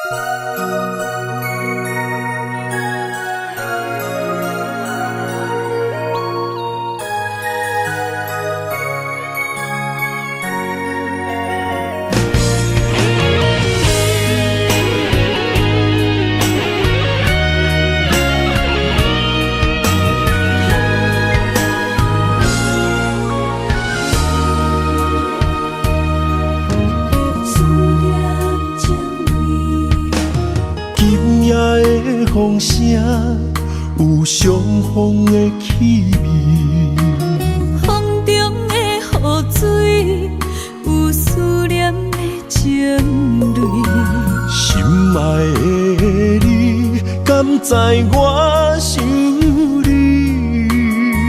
思念情泪。今夜的風聲有傷風的氣味，風中的雨水有思念的情淚。心愛的你，敢知我想你？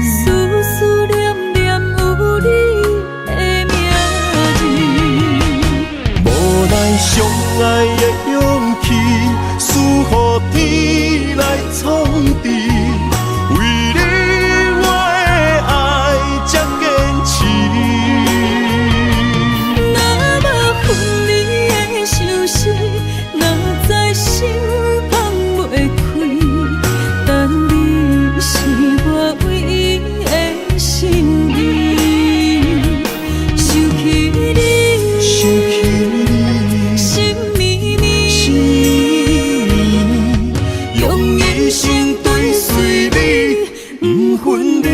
思思念念有你的名字。無奈相愛的勇氣，輸予天來創治。為你我的愛這堅持。若無分離的相思，哪知心放袂開。但你是我唯一的心意。想起你，想起你，心绵绵，心绵绵，用一生追隨你，不分離。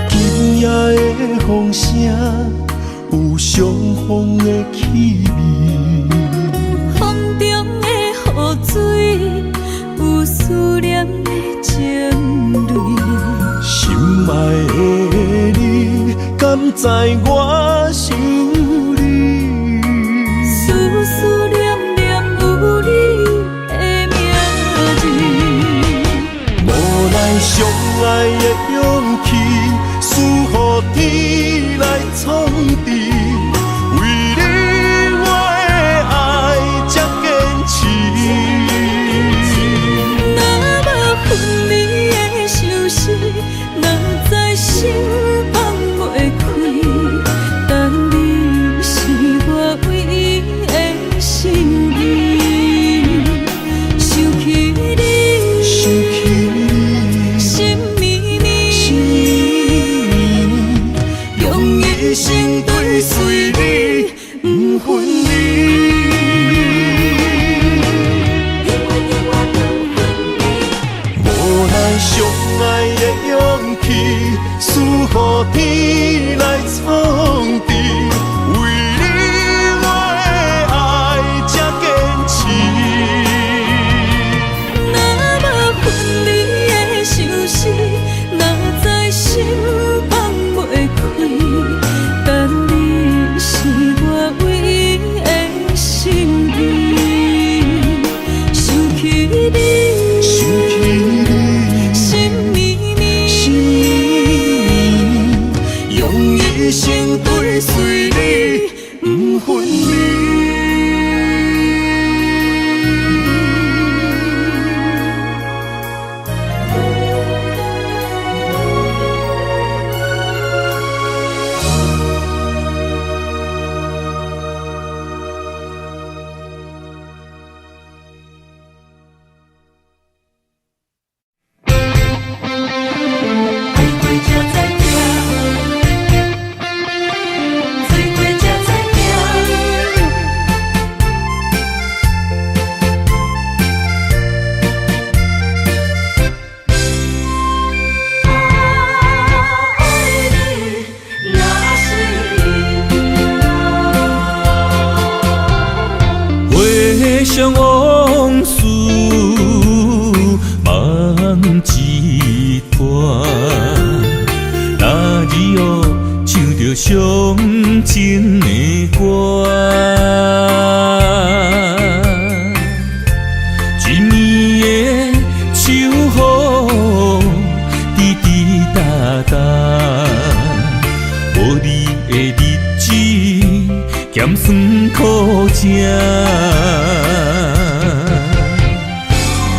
今夜的風聲有傷風的氣味，風中的雨水有思念的情淚。心愛的你，敢知我想你？思思念念有你的名字。無奈相愛的勇氣，輸予天來創治。為你我的愛這堅持。若無分離的相思，哪知心放袂開。但你是我唯一的心意。想起你，想起你，心绵绵，心绵绵，用一生追隨你，不分離。無奈相愛的勇氣，輸予天來創治。為你我的愛這堅持。若無分離的相思，哪知心放袂開。但你是我唯一的心意。想起你，想起你，心绵绵，心绵绵，用一生追隨你，不分離。愛過才知疼，醉過才知疼。啊，愛你若是命。回想往事，梦一段。那日哦，唱著傷情的歌。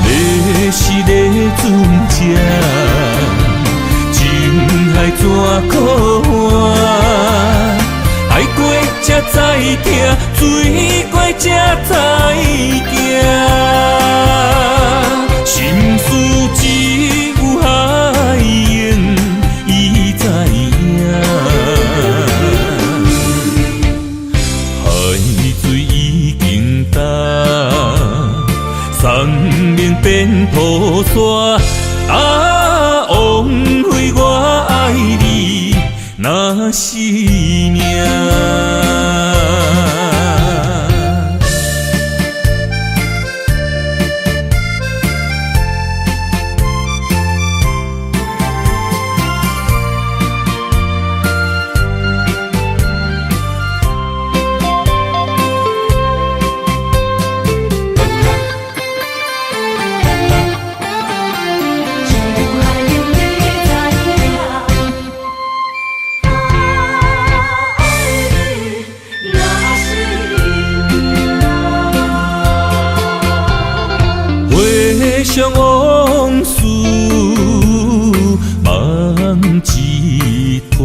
欲死的船只，情海怎苦换？爱过才知疼，水过才知行。心事只有海涌伊知影。海水已经干，山盟变土沙。啊，枉费我爱你，若是命。回想往事，梦一团。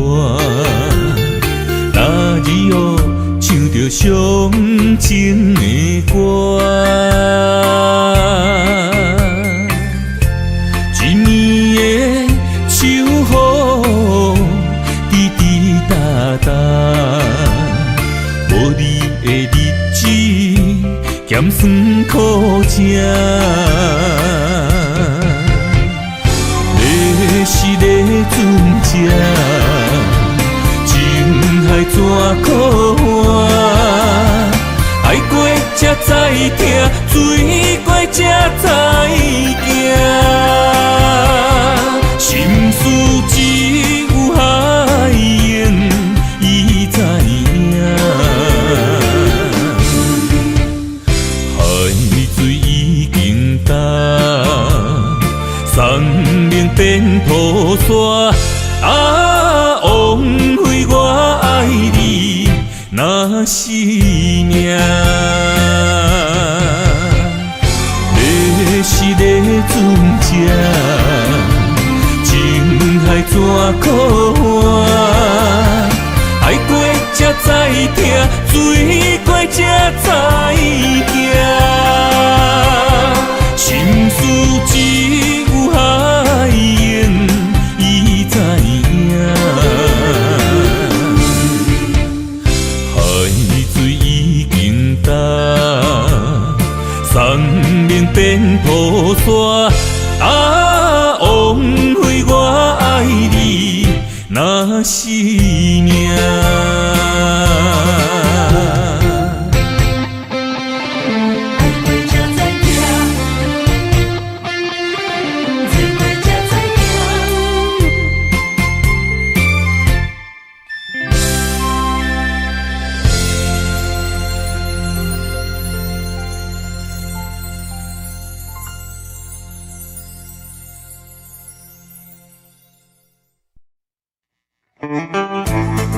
那日哦，唱著伤情的歌，一暝的秋雨，滴滴答答，无你的日子，咸酸苦食。欲死的船只，情海怎苦换？爱过才知疼，水过才知行。心事只有海涌伊知影。海水已经干，山盟变土沙。啊，枉费我爱你，若是命。欲死的船只，情海怎苦换？爱过才知疼，水过才知行。心事只有海涌伊知影。海水已经干，山盟变土沙。啊，枉费我爱你，若是命。爱过才知疼，水过才知行。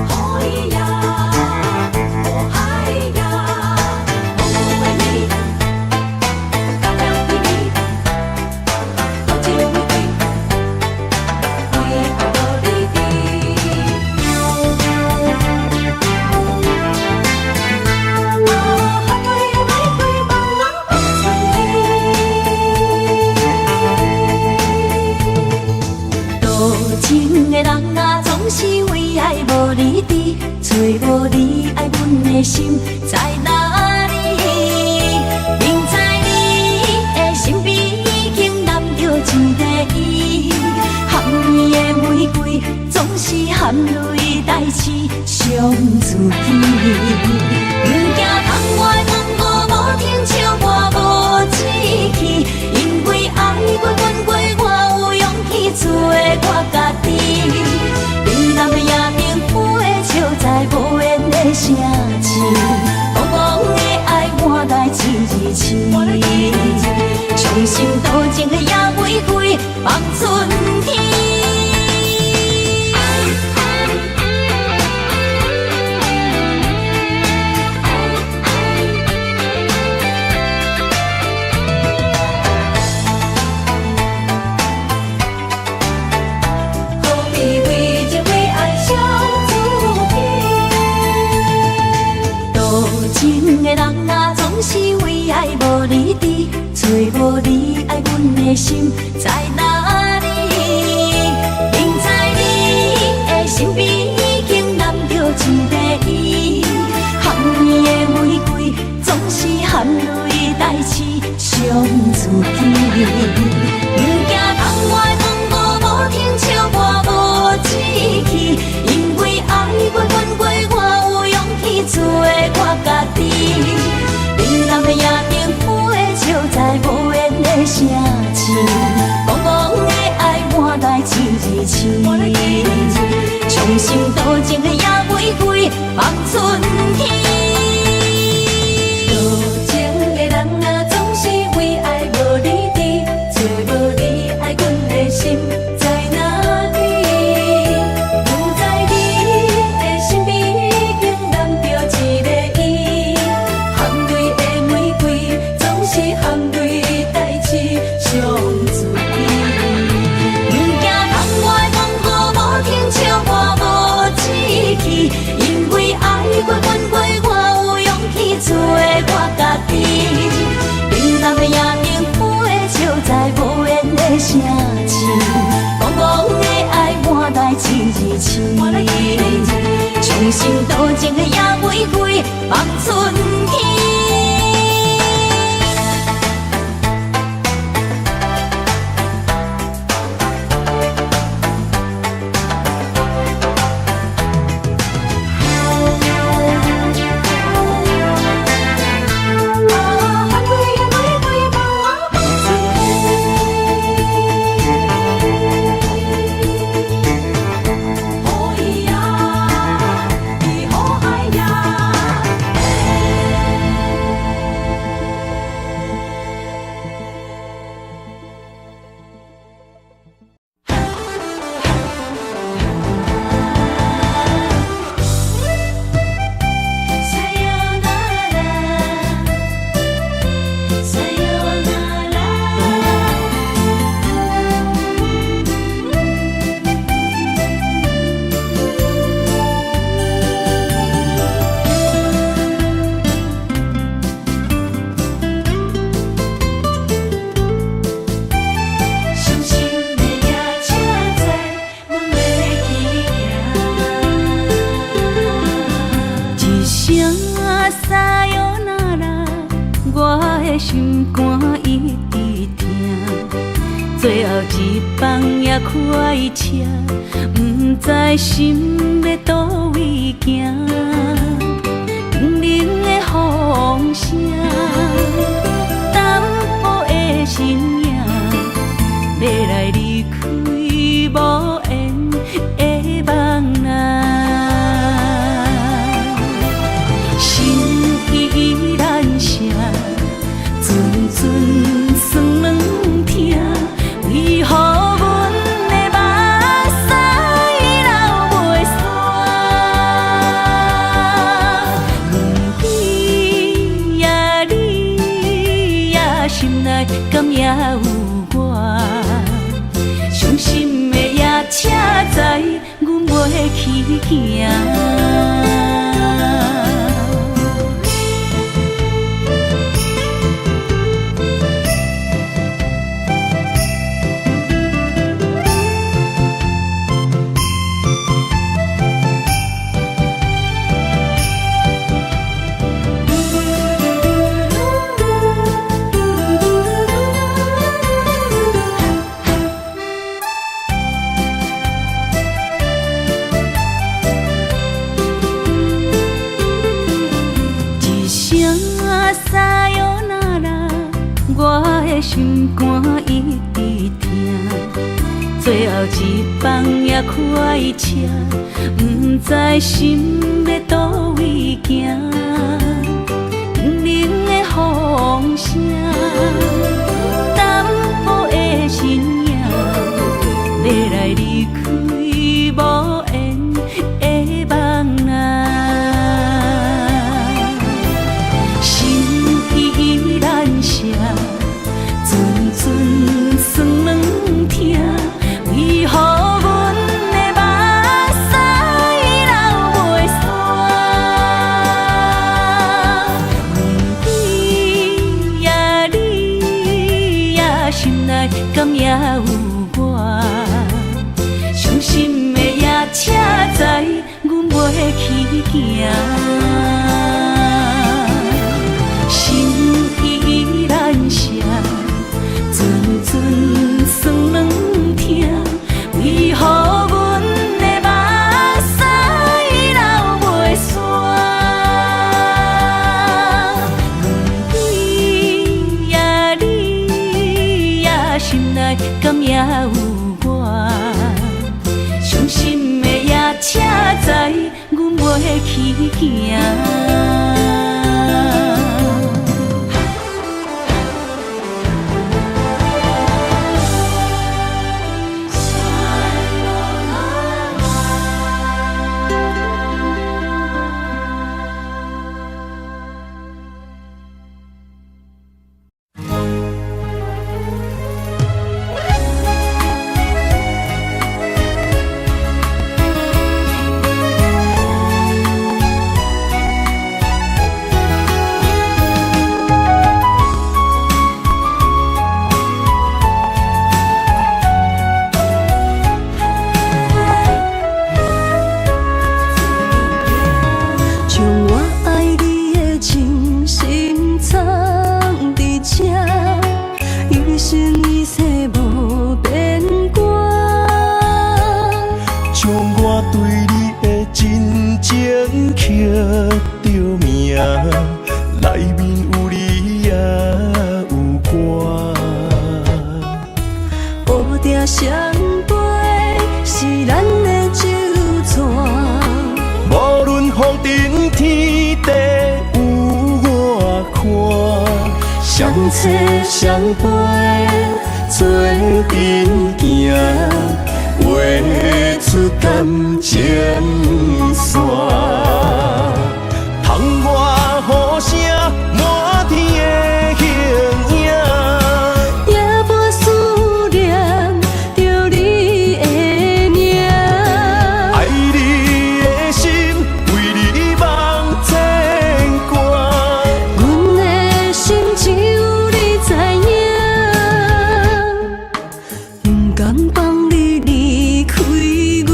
海呀，哦海呀，蒙古的你，加了比你，多情玫瑰，为爱无你伫。啊，海龟呀玫瑰，梦啊梦出去。多情的人啊，总是为爱无理智，找无你爱阮的心在哪里？明知你的身边已经揽著一个伊，含泪的玫瑰总是含泪代志伤自己。不惊窗外风雨无停，笑我无志气，因为爱过恨过，我有勇气做我家己。美男的夜灯飞笑在无缘的城市，你佇，揣無你愛阮的心在哪裡？明知你的身邊已經攬著一个伊，含甜的玫瑰總是含淚代志傷自己。毋驚窗外風雨無停，笑我無志氣，因為愛過恨過，我有勇氣做我家己。冷淡的夜燈飛笑在無緣的城市，茫茫的愛換來一日痴，傷心多情的野玫瑰望春天。多情的人啊，總是為愛無理智，揣無你愛阮的心在哪裡？不知你的身邊已經攬著一个伊，含淚的玫瑰總是含淚代志傷自己。毋驚窗外風雨無停，笑我無志氣，因為愛過恨過，我有勇氣做我家己。冷淡的夜燈飛笑在無緣的城市，茫茫的愛換來一日痴，傷心多情的野玫瑰望春天。啊，含淚的玫瑰望春天。哦咿呀，咿吼嗨呀。さよならさよなら。傷心的夜車載，阮欲去行。一聲さよなら，我的心肝一直疼。最後一班也開車，毋知心欲佗位行。冷冷的風聲，淡薄的身影，欲來離開無緣的夢啊。心意難捨，陣陣酸軟疼，為何阮的目屎流袂煞？不知呀你呀心內敢猶有我？傷心的夜車載，阮袂去行。一聲さよなら，我的心肝一直疼。最後一班也開車，毋知心欲佗位行。冷冷的風聲，淡薄的身影，欲來離開無緣的夢啊。心意難捨，陣陣酸軟疼，為何阮的目屎流袂煞？不知呀你心內敢也有我？傷心的夜車知阮袂去行。心意難捨，陣陣酸軟疼，為何阮的目屎流袂煞？問你呀你呀，心內敢也有我？傷心的夜車知阮袂去行。將我愛你的真心藏佇這，一生一世無變卦。將我對你的真情刻著名，內面有你也有我。烏蝶相飛是咱的酒紙，無論風塵天地有偌寬，相找相陪做陣行，畫出感情線。窗外雨聲，滿天的形影。夜半思念著你的名。愛你的心，為你茫牽掛。阮的心只有你知影，毋甘放你離開阮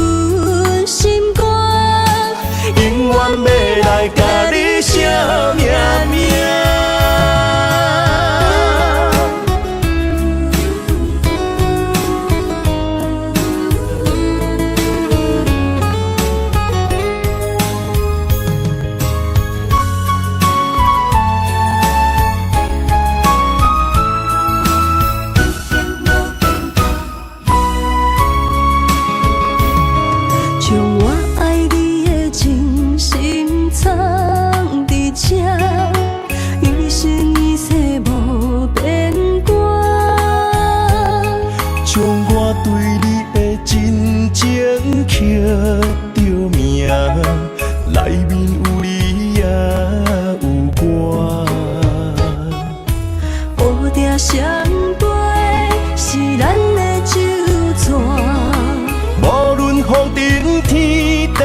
心肝。永遠欲來共你寫命名。將我愛你的真心藏佇這，一生一世無變卦。將我對你的真情刻著名，內面有你也有我。烏蝶相飛是咱的酒紙，無論風塵天地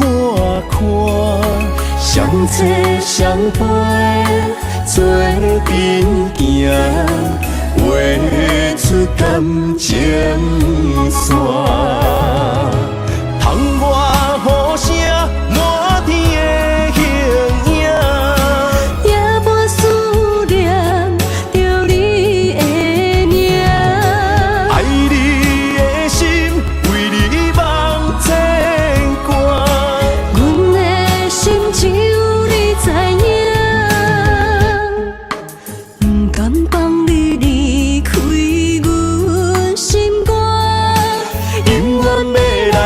有偌寬，相找相陪做陣行，畫出感情線。窗外雨聲，滿天的形影。夜半思念著你的名。愛你的心，為你茫牽掛。阮的心只有你知影，毋甘放你離開阮心肝。永遠欲來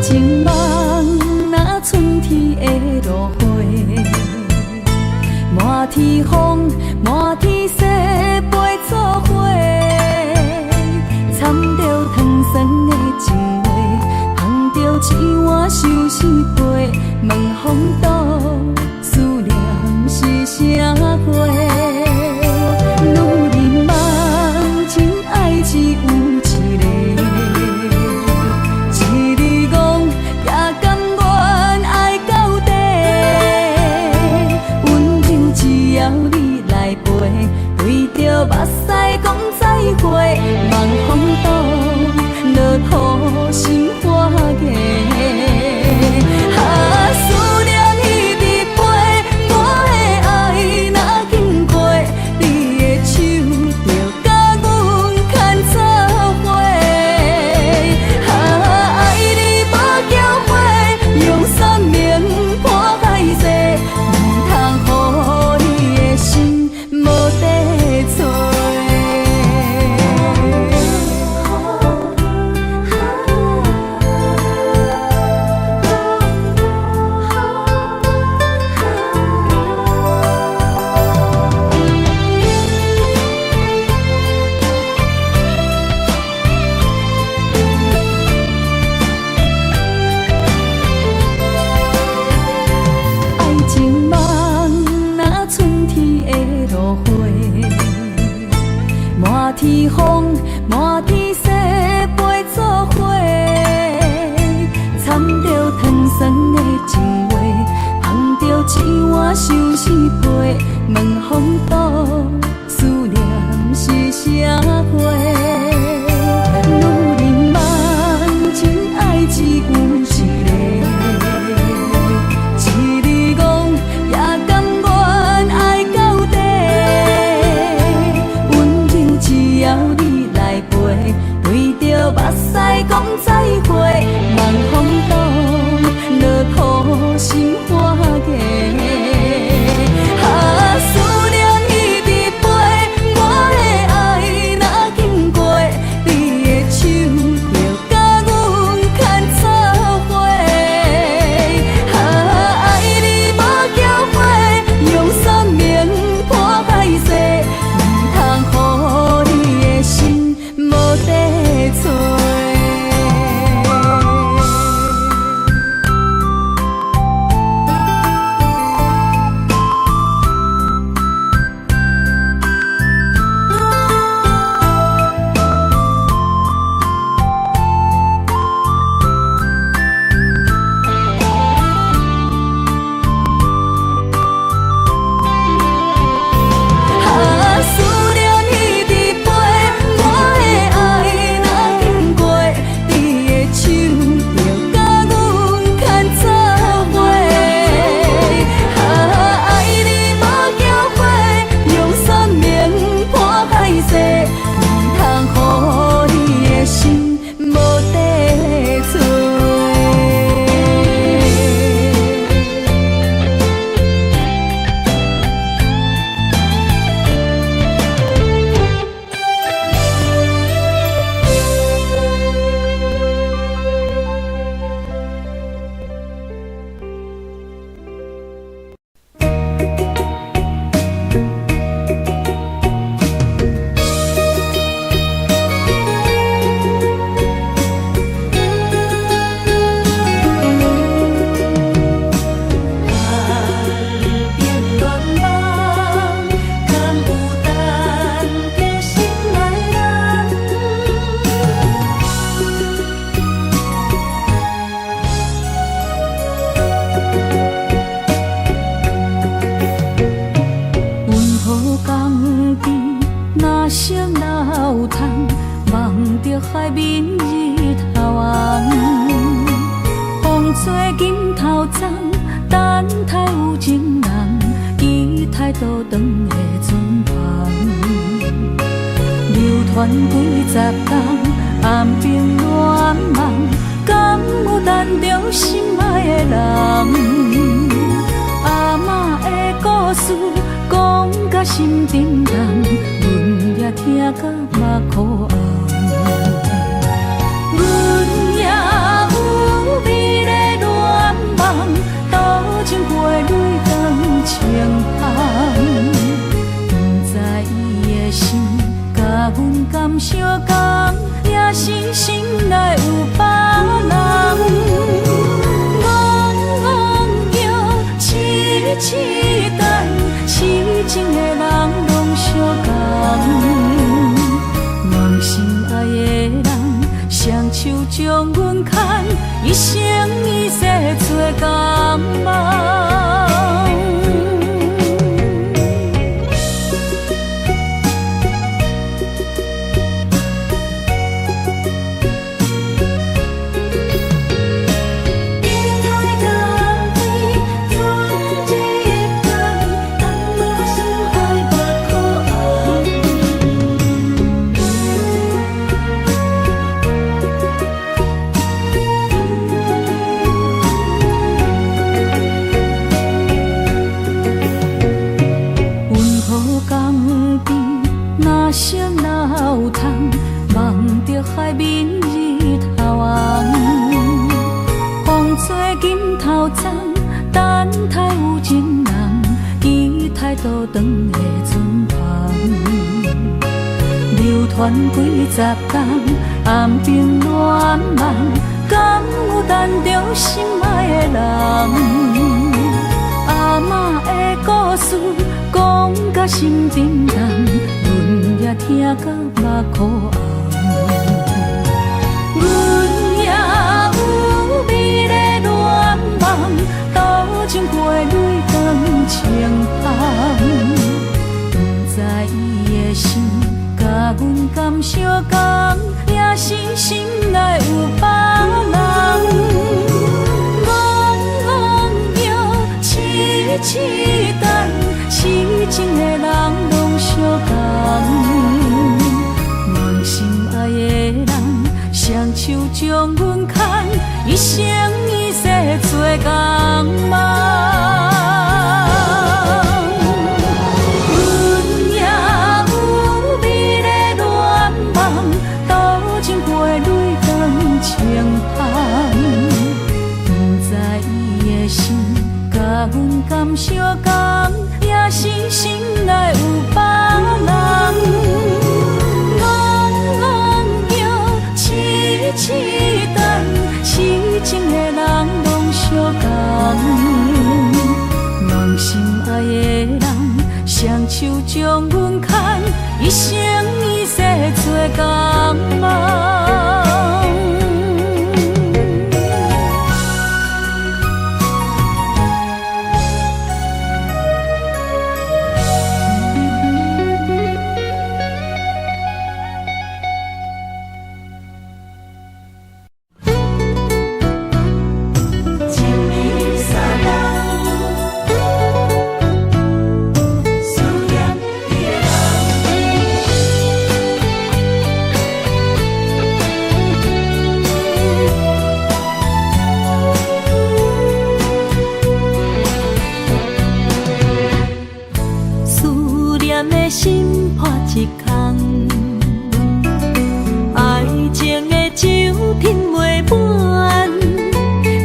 情夢若春天的落花，滿天風，滿天雪，飛做伙，掺著糖酸的情話，捧著一碗相思杯，問風度思念是啥花？女人夢情愛只有一个，一日戇也甘願愛到底。溫柔只要你來陪，對著目屎講再會，望風度落土心花芽。啊，思念一直飛，我的愛若經過，你的手就共阮牽做伙。啊，愛你無後悔，用生命破海誓，毋通予你的心無地揣。愛情夢若春天的落花，滿天風，滿天雪，飛做伙，摻著糖酸的情話，捧著一碗相思杯，問風度思念是啥花？女人夢情愛只有一个，一日戇也甘願愛到底。溫柔只要你來陪，對著目屎講再會，望風度落土心花芽。啊，思念一直飛，我的愛若經過，你的手就共阮牽做伙。啊，愛你無後悔，用生命破海誓，毋通予你的心無地揣。啊，思念一直飛，我的愛若經過，你的手就共阮牽做伙。啊，愛你無後悔，用生命破海誓，毋通予你的心無地揣。岸邊戀夢，敢有等著心愛人？阮好江边，若熟若有窗，望著海面日頭紅。風吹金頭鬃，等待有情人，期待倒轉的船帆。流傳幾十冬，岸邊戀夢，敢有等著心愛的人？阿嬤的故事講甲心沉重，阮也聽甲目眶紅。阮也有夢。將阮牽，一生一世做共夢。一胎甘甜，存一天，等我相愛目苦紅。運河江邊，若熟若有窗，望著海面日頭紅。風吹金頭鬃，等待有情人，期待倒轉的船帆。流傳幾十冬，暗冰暖夢，敢有等著心愛的人？阿嬤的故事講甲心沉重，阮也聽甲目箍紅。阮也有美麗願望，渡情過淚當清香。不知伊的心佮阮敢相共，也是心內有別人。戇戇叫，痴痴等，痴情的人攏相仝。望心愛的人，雙手將阮牽，一生一世做共夢。阮也有美麗願望，渡情過淚當清香。不知伊的心佮阮敢相仝，也是心內有別人。戇戇叫，痴痴等，痴情的人攏相仝。望心愛的人，雙手將阮牽，一生一世做共夢。一暝三更，思念你的人。思念的心破一空，愛情的酒品袂滿，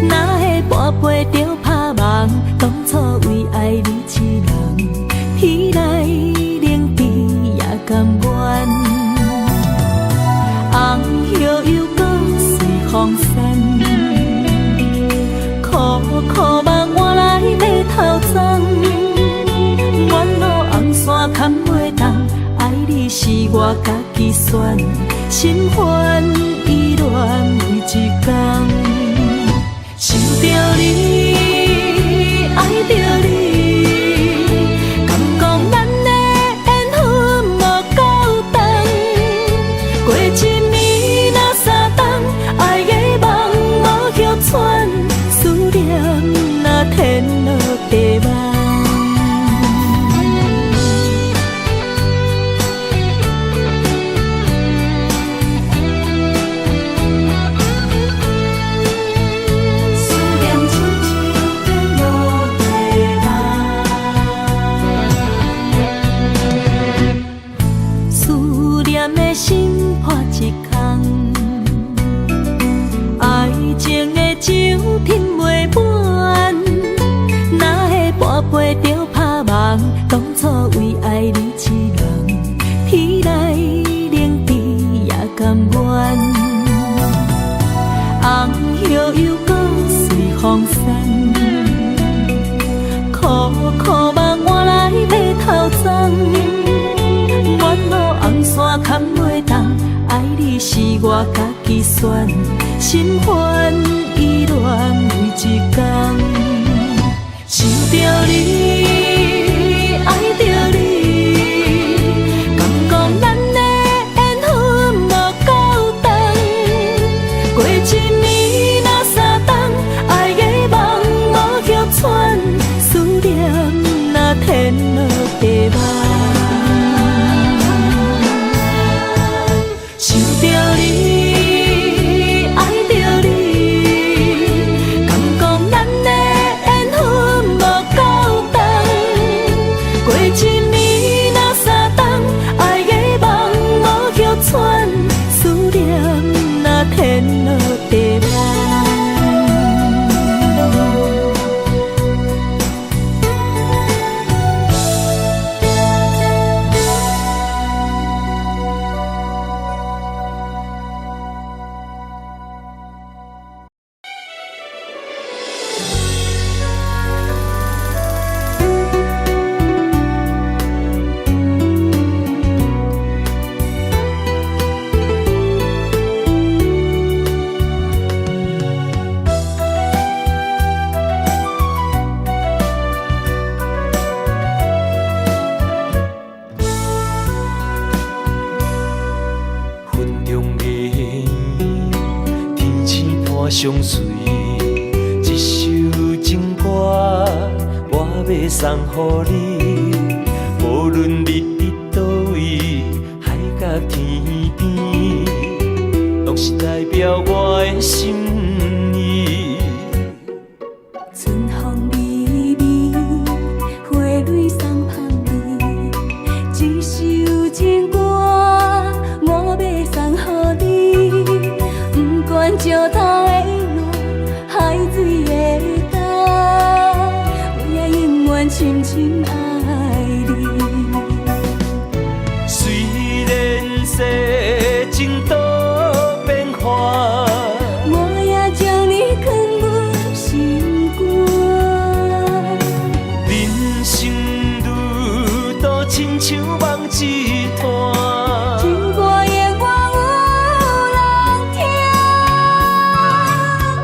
哪會半杯就拍夢？當初為愛你一人，天來冷地也甘願。紅葉又閣隨風散，苦苦夢換來白頭鬃。沿路紅線牽袂動，愛你是我家己選，心煩意亂每一工。想著你，愛著你，敢講咱的緣分無夠長。過一暝若三冬，愛的夢無歇喘，思念若天落地網。你是我家己選，心煩意亂每一工。想著你，愛著你，感覺咱的緣分無夠長。過一暝若三冬，愛的夢無歇喘，思念若天落地網。想著你，愛著你，感覺咱的緣分無夠長。過一暝若三冬，愛的夢無歇喘，思念若天落地網。雲中的天星伴相隨，一首情歌我欲送予你。無論你佇佗位，海角天邊，攏是代表我的心意。春風微微，花蕊送芳味，一首情歌我欲送予你。不管石頭會爛，海水會乾，我也永遠深深愛你。雖然世情多變幻，我也將你囥阮心肝。人生路途親像夢一段。情歌永遠有人聽。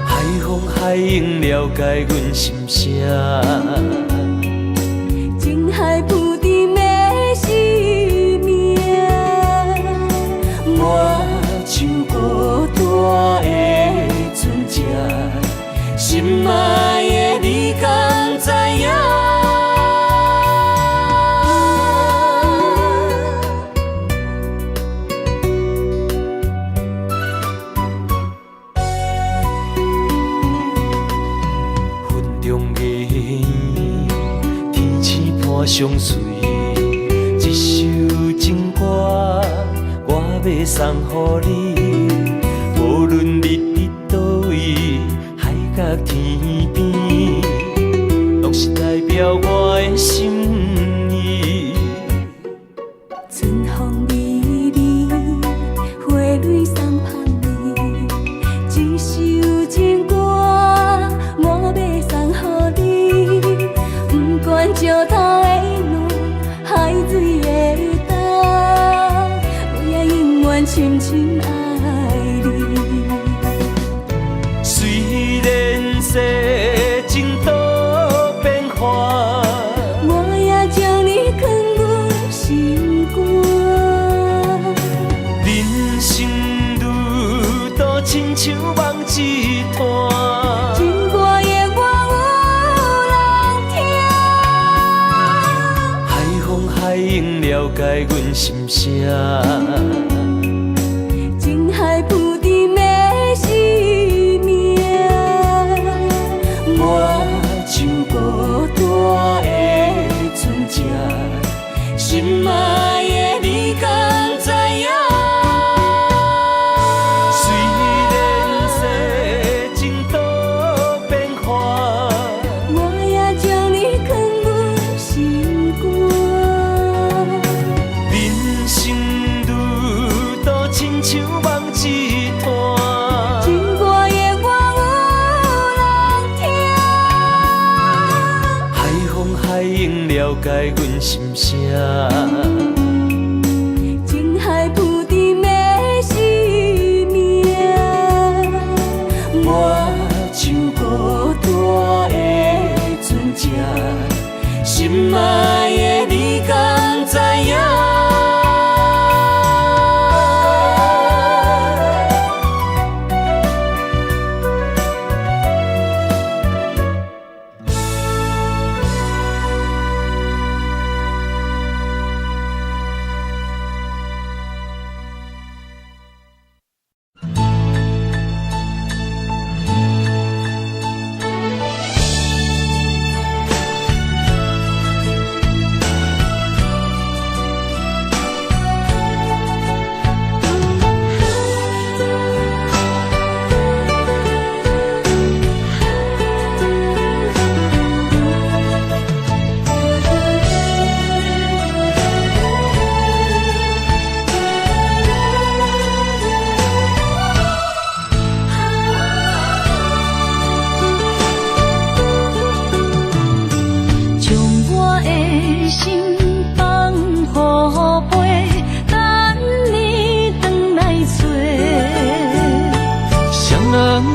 海風海湧了解阮心聲。情海浮沉的生命，我像孤單的船隻，心愛的你敢知影？雲中的天星伴相隨，一首情歌我欲送予你。無論你佇佗位，海角天邊，攏是代表我的心意。春風微微，花蕊送芳味，一首情歌我欲送予你。不管石頭會爛，海水會乾，我也永遠深深愛你。雖然世情多變幻，我也將你囥阮心肝。人生路途親像夢一段。情歌永遠有人聽。海風海湧了解阮心聲。情海浮沉的生命，我像孤單的船隻，心愛的你敢知影？雖然世情多變幻，我也將你囥阮心肝。人生路途親像夢一段。情歌永遠有人聽。海風海湧了解阮心聲。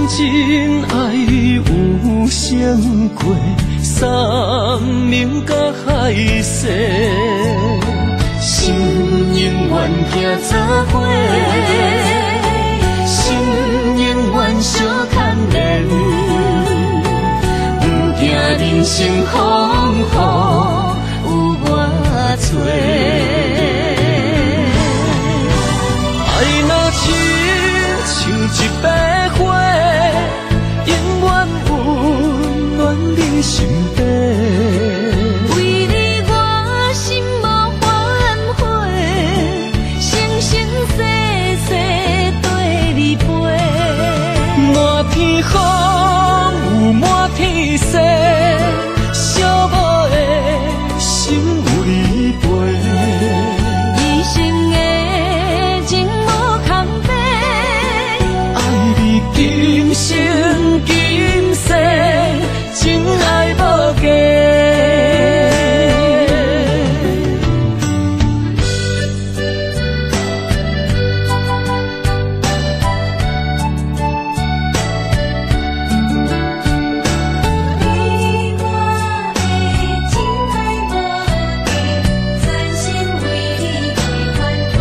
真爱有成过山盟佮海誓，心永远行做伙，心永远相牵连，不惊人生风雨有偌济。爱若亲像一百花，永远温暖你心底。为你我心无反悔，生生世世缀你飞。满天风雨满天星，寂寞的心有你陪。一生的情无空白，爱你今生今世，情爱无价。你我的情爱无价，全心为你袂反悔。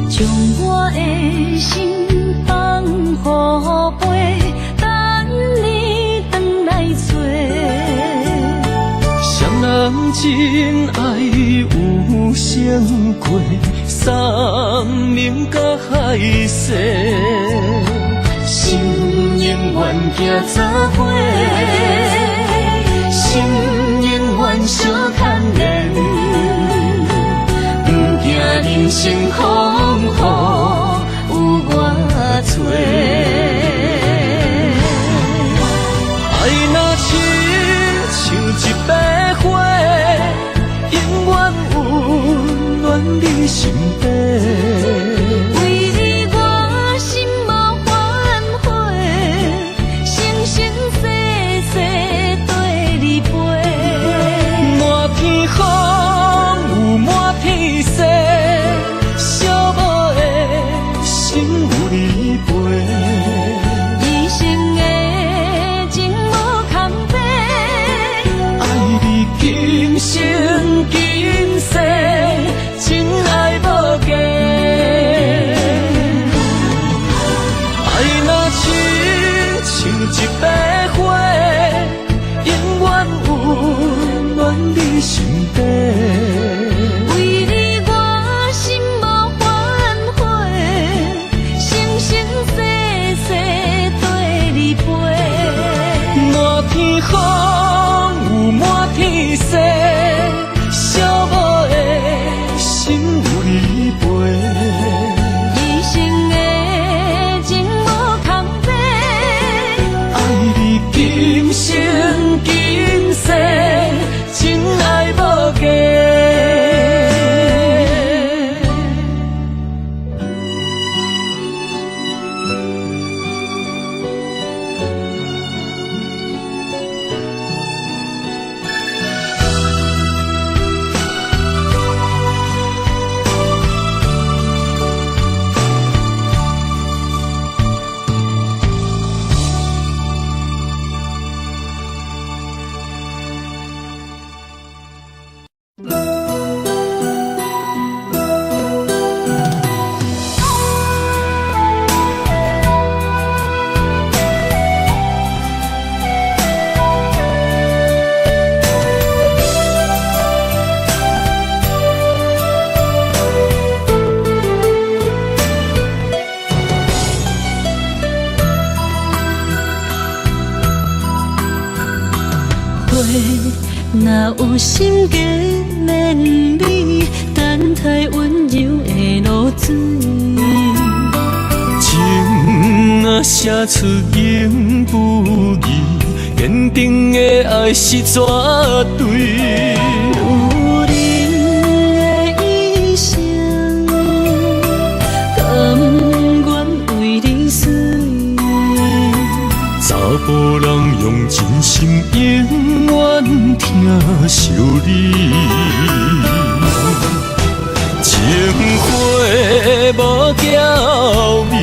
将我的心放予飞，等你转来找。谁人真爱有成过山盟佮海誓，心永远行做伙，心永远相牵连，不惊人生风雨有偌济。爱若亲像一百花，永远温暖你心底。为你我心无反悔，生生世世缀你飞。满天风雨满天星，寂寞的心有你陪。一生的情无空白，爱你今生今世，情爱无价。爱若亲像一百花，永远温暖你心底。为你我心无反悔，生生世世缀你飞。满天风雨满天星，寂寞的心有你陪。一生的情无空白，爱你今生今世，情爱无价。花若有心加绵美，等待温柔的露水。情若写出言不义，坚定的爱是绝对。有人的一生，甘愿为你死。心永遠疼惜你。情花無娇美，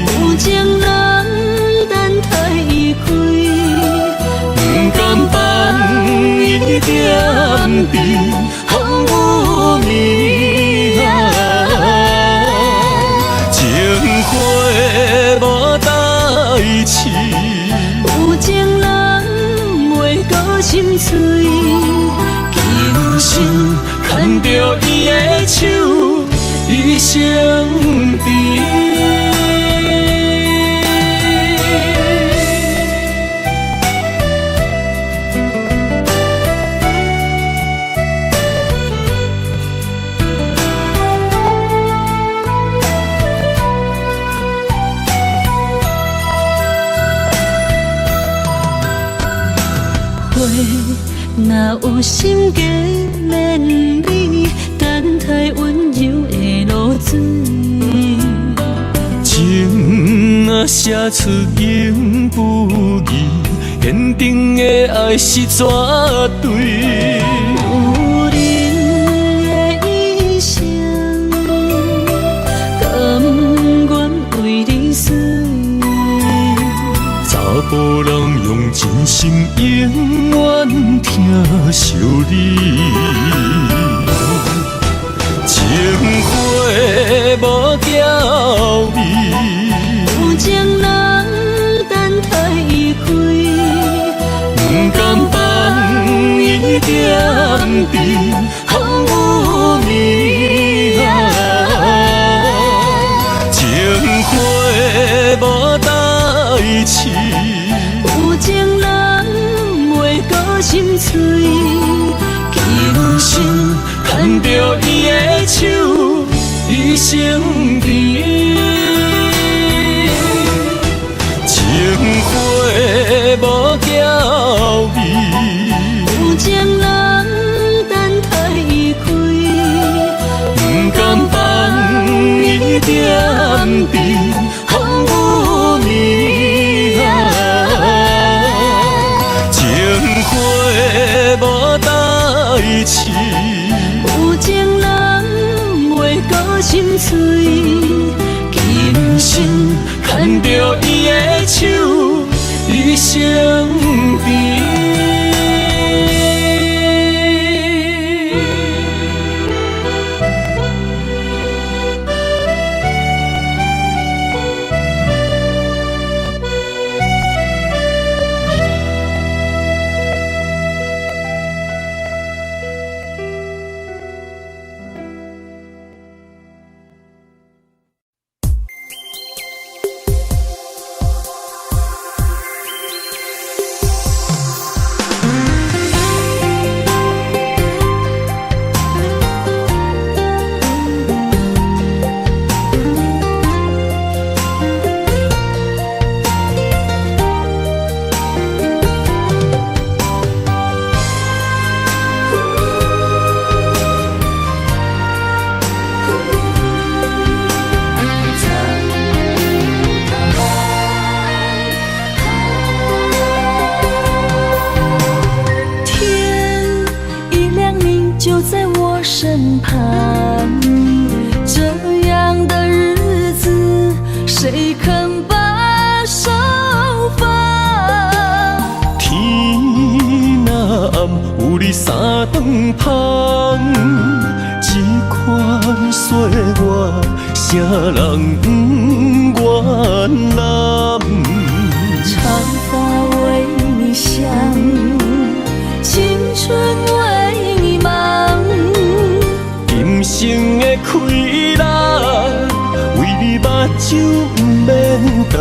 有情人等待伊開，不甘放伊踮伫風雨暝。情花無代誌，有情人袂閣心碎。今生牽著伊的手，一生甜。花若有心加绵美，等待溫柔的露水。情若寫出永不移，堅定的愛是絕對。有人的一生，甘願為你死。查埔人用真心永遠疼惜你。情花無嬌美，有情人等待伊開，不甘放伊踮伫風雨暝。情花無代誌，有情人袂閣心碎。今生牽著伊的手，一生甜。情花無嬌美，有情人等待伊開，不甘放伊踮伫風雨暝。情花無代誌，有情人袂閣心碎。今生牽著伊的手，一生甜。天一亮，你就在我身旁，這樣的日子，誰肯把手放？天若暗，有你三頓芳，這款歲月，啥人不願攬？長髮為你想，青春為你忙。今生的氣力，為你目睭毋免瞪。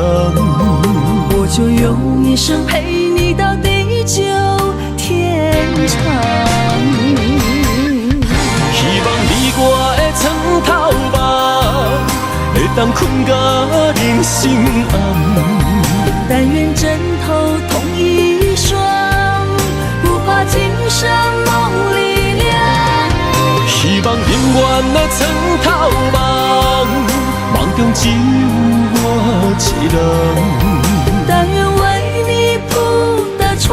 我就用一生陪你到地久天長。希望你我的床頭夢，會當睏到人生暗。但願枕頭同一雙，不怕今生夢裡涼。希望永遠的床頭夢，夢中只有我一人。但願為你鋪的床，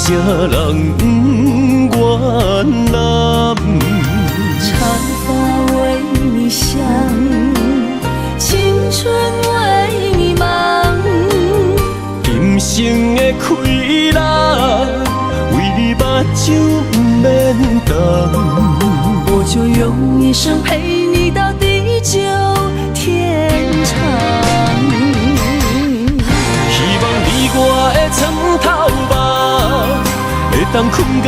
啥人不愿揽？长髮為你想，青春為你忙。今生的快樂，為你目睭毋免瞪。我就用一生陪你到地久天長。希望你我的床頭夢，會當睏甲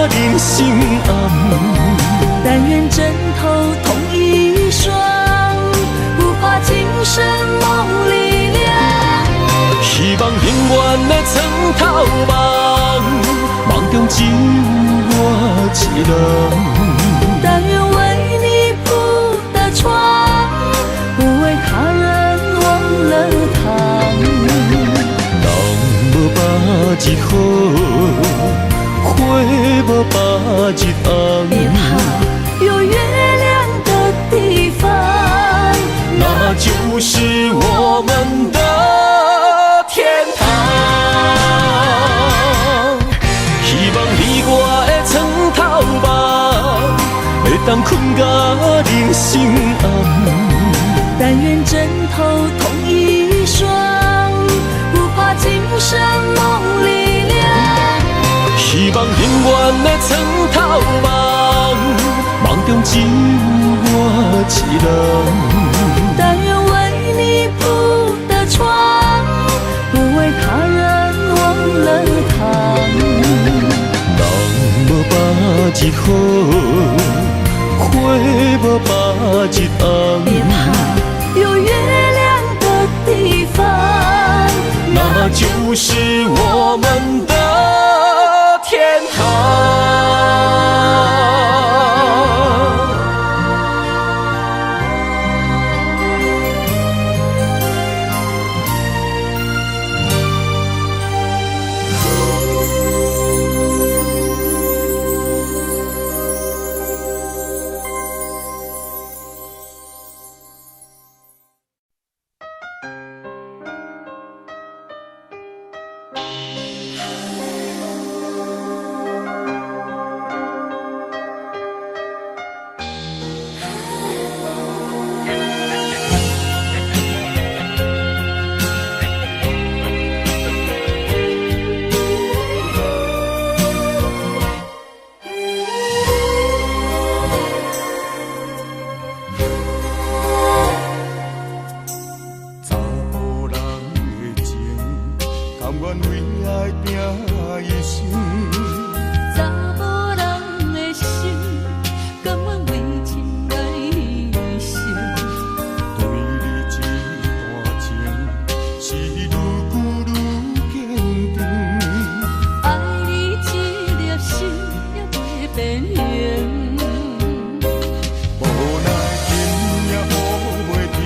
人生暗。但願枕頭同一雙，不怕今生夢裡涼。希望永遠的床頭夢，夢中只有我一人。但願為你鋪的床，不為他人忘了躺。人無百日好，花無百日紅。別怕，有月亮的地方，那就是我們的天堂。希望你我的床頭夢，會當睏甲人生暗。但願枕頭同一雙，不怕今生夢裡涼。希望永遠的床頭夢，夢中只有我一人。但願為你鋪的床，不為他人忘了躺。人無百日好，花無百日紅。別怕，有月亮的地方，那就是我們的天堂。查埔人的情，甘願為愛拼一生。查某人的心，甘願為情來犧牲。對你這段情，是愈久愈堅定。愛你這粒心也袂變形。無奈今夜雨袂停，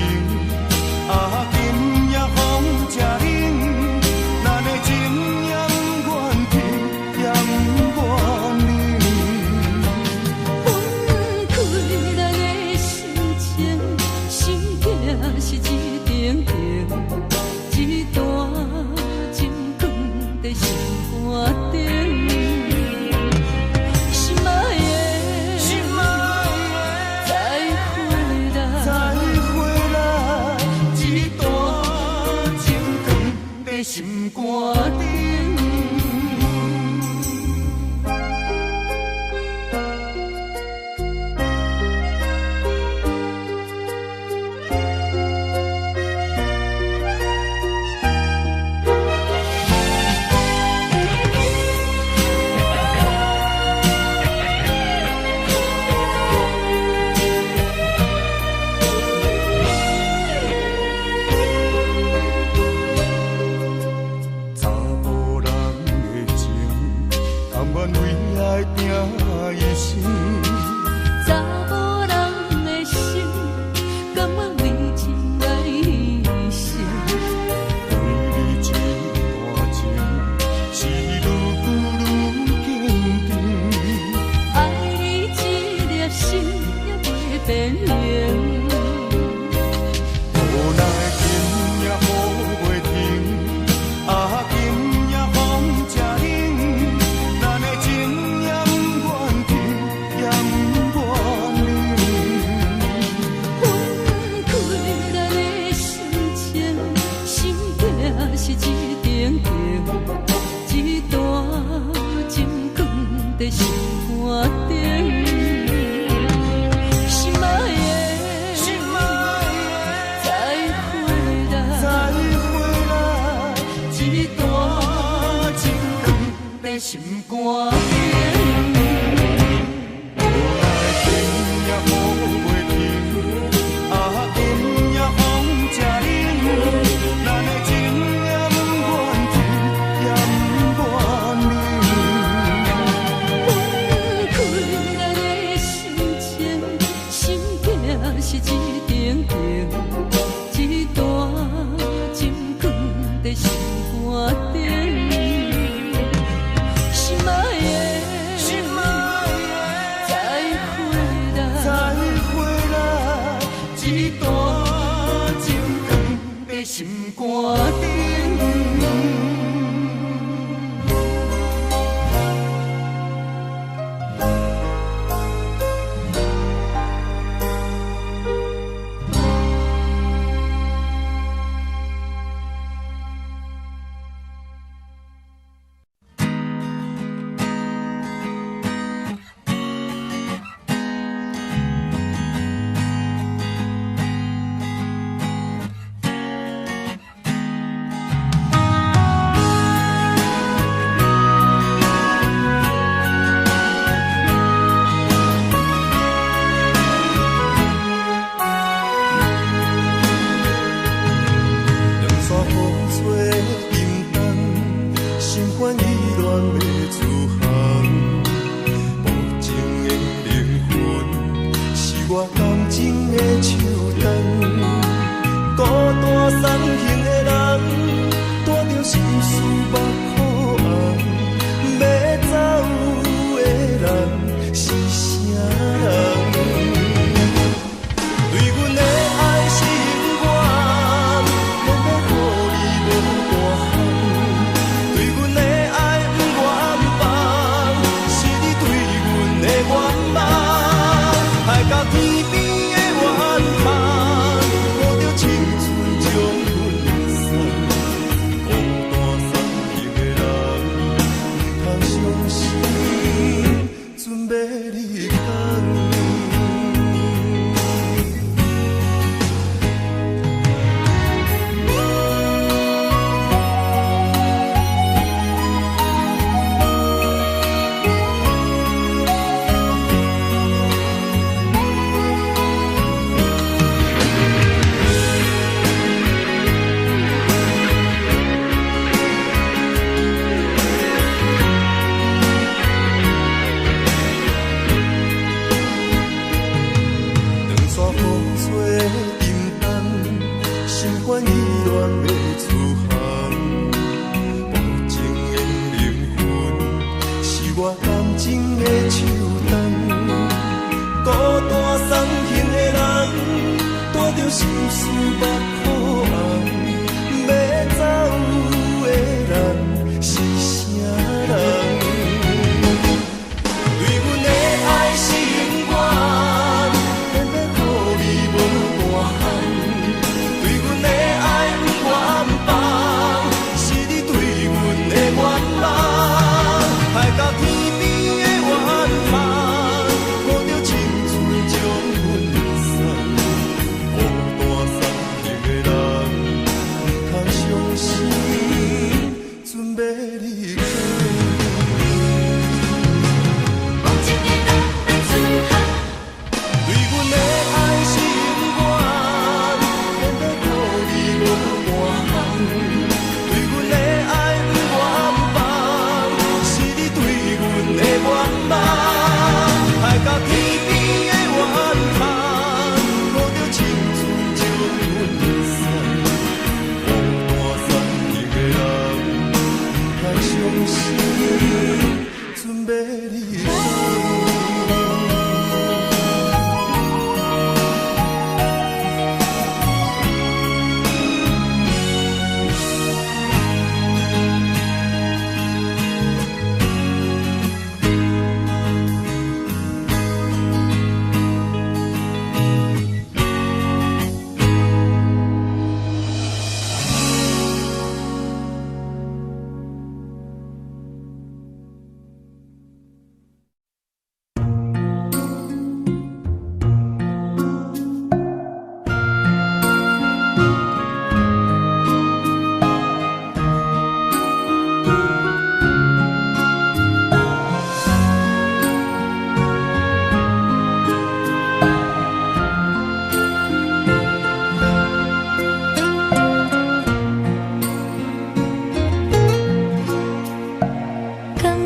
啊今夜風這冷，咱的情也不願停，也不願冷。分開咱的心情，心疼是一定情，這段情藏在心肝頂。心愛的，心愛的，再回來，再回來，這段情藏在心肝頂。查埔人的情，甘願為愛拼一生。查某人的心，甘願為情來犧牲。對你這段情，是愈久愈堅定。愛你這粒心也袂變形。無奈今夜雨袂停，啊今夜風這冷，顶。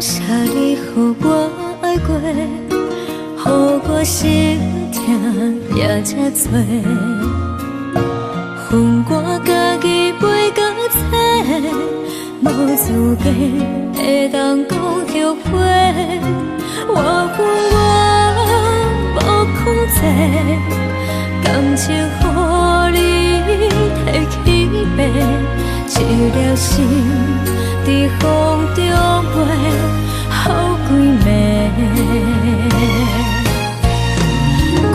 謝你予我愛過，予我心疼也這多。分我家己背甲切，無資格會當講後悔。我恨我無控制，感情予你提去爬。一粒心佇風中飛好幾暝。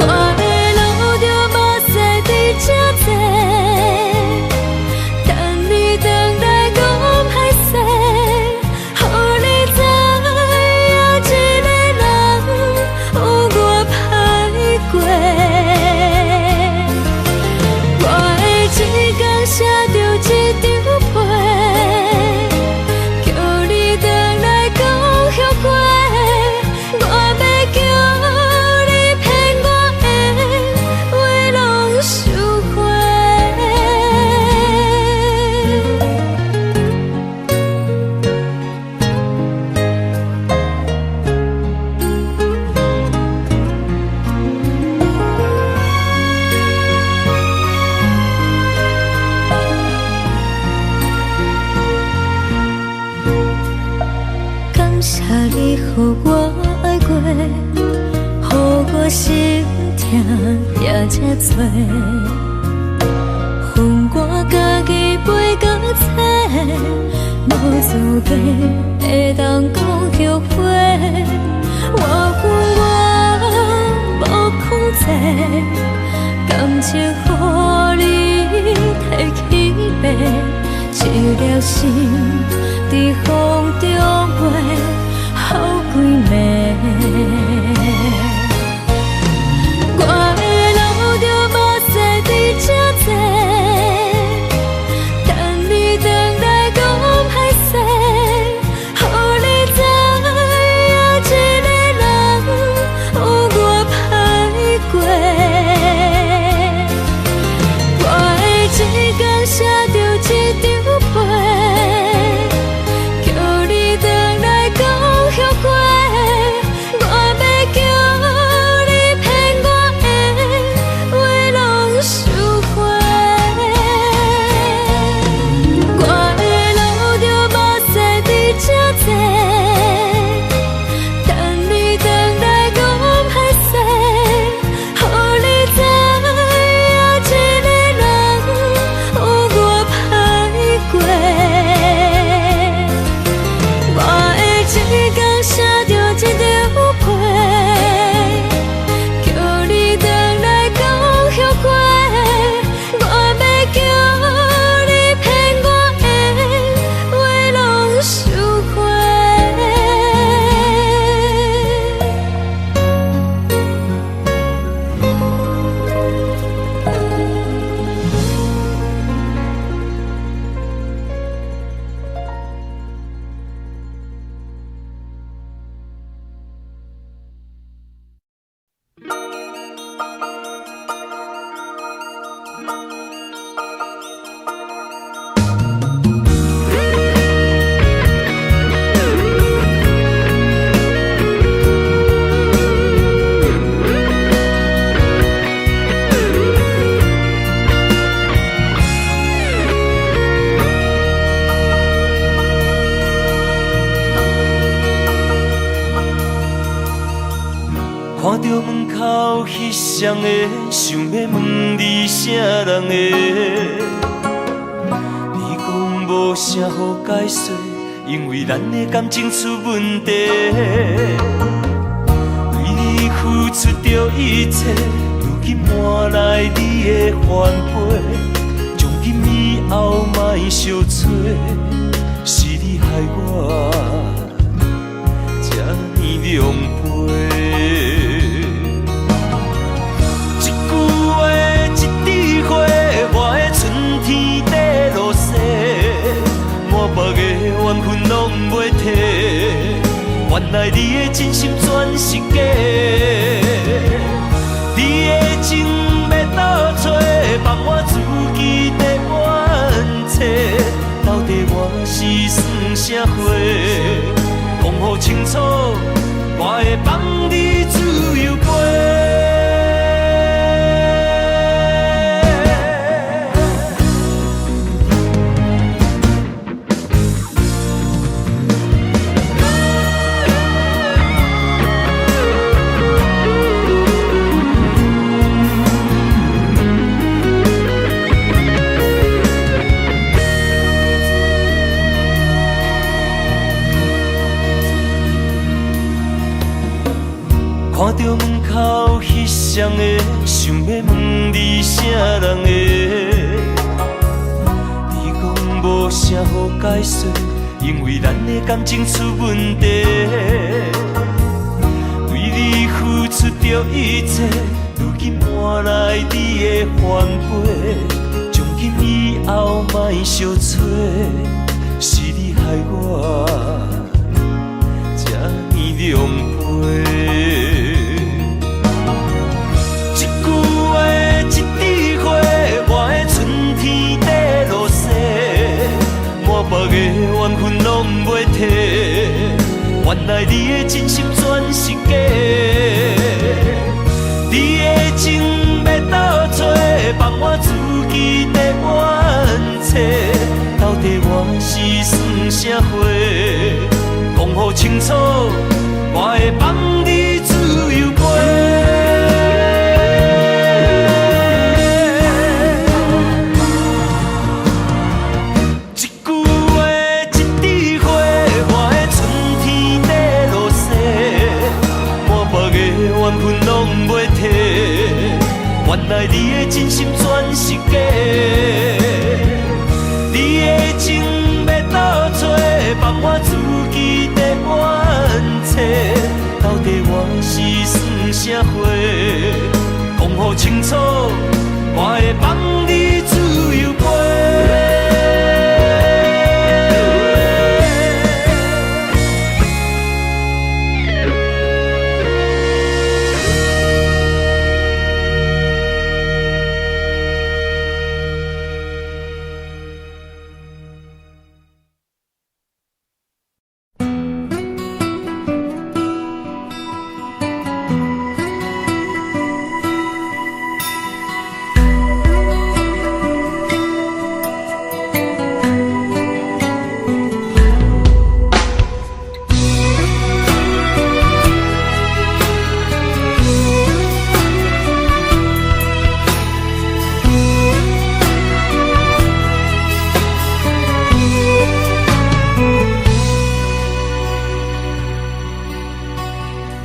我會流著目屎佇這坐，等你轉來講歹勢，予你知影一个人有偌歹過。我會一工寫著一張批，叫你轉來講後悔。我欲叫你騙我的話攏收回。感謝你予我愛過，予我心疼也這多。予我家己飛到冊，無資格會當講後悔。我恨我無控制，感情予你提去爬，一粒心佇風中飛好幾暝。我會流著目屎佇這坐，等你轉來講歹勢，予你知影一個人有偌歹過。我會一工寫著一張批，叫你轉來講後悔。我欲叫你騙我的話攏收回。我會流著目屎佇這坐，等你轉來講歹勢，予你知影一個人有偌歹過。我會一工寫著一張批，叫你轉來講後悔。我欲叫你騙我的話攏收回。看著門口彼雙个，想欲問你啥人的？你講無啥好解說，因為咱的感情出問題。對你付出著一切，如今換來你的反背。從今以後莫相揣，是你害我這呢狼狽。一句話，一枝花，我的春天綴落雪，滿腹的怨恨攏袂提。原來你的真心全是假，你的情欲倒揣，放我自己在怨册。到底我是算啥货？講予清楚，我會放你自由飛。歹势，因为咱的感情出问题。为你付出著一切，如今换来你的反背。从今以后莫相揣，是你害我这呢狼狈。一句话，一支花，我的春天底落雪，满腹的怨恨拢袂提，原来你的真心全是假。你的情欲倒揣，放我自己伫冤找，到底我是算啥货？讲予清楚，我会放你自由飞。一句话，一支花，我的春天底落雪，满腹的怨恨拢袂提，原来你的真心全是假。你的情欲倒揣，放我自己伫冤找，到底我是算啥货？讲予清楚，我会放你自由飞。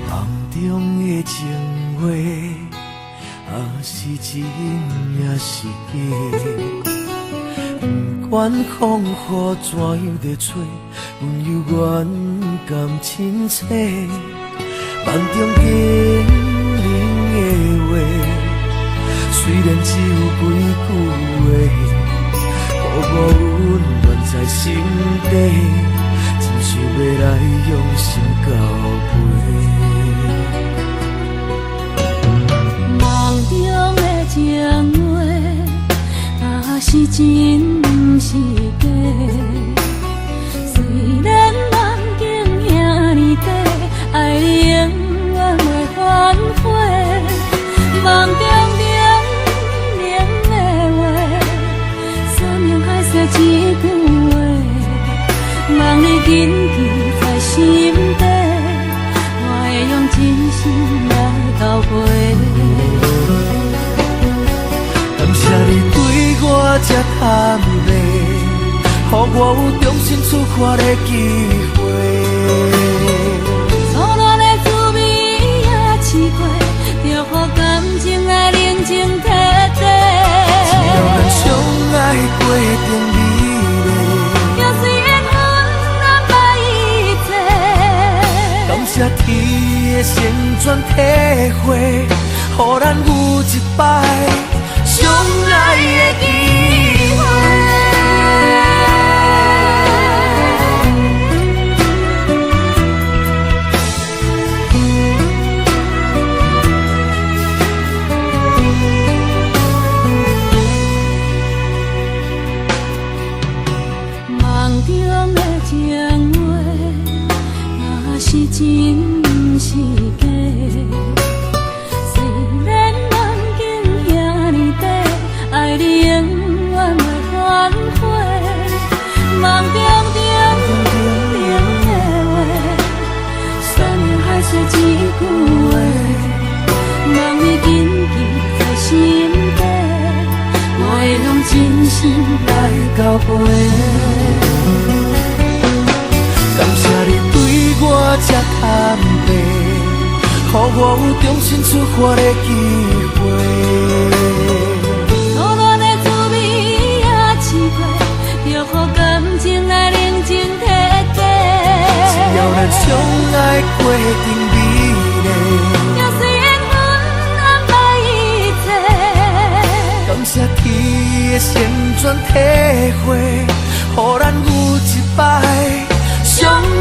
梦中的情话，啊是真也是假？不管风雨怎样在吹，阮犹原甘凊彩。梦中叮咛的话，虽然只有几句话，予我温暖在心底，真想欲来用心交陪。梦中的情话，若是真毋是假。虽然梦境遐呢短，爱你永远袂反悔。梦中叮咛的话，山盟海誓一句话，望你谨记在心底，我会用真心来交陪。感谢你对我这坦白，予我有重新出发的机会。初恋的滋味也试过，祝福感情来冷静彻底。只要咱相爱过程美丽，就算缘分安排一切。感谢天的成全体会，予咱有一摆相爱的机会。梦中的情话，若是真毋是假。虽然梦境遐呢短，爱你永远袂反悔。梦中叮咛的话，山盟海誓一句话，望你谨记在心底，我会用真心来交陪。感谢你对我这坦白，予我有重新出发的机会。初恋的滋味也试过，祝福感情来冷程美丽。也随缘分安排一切。感谢天的旋转体会，予咱有一摆相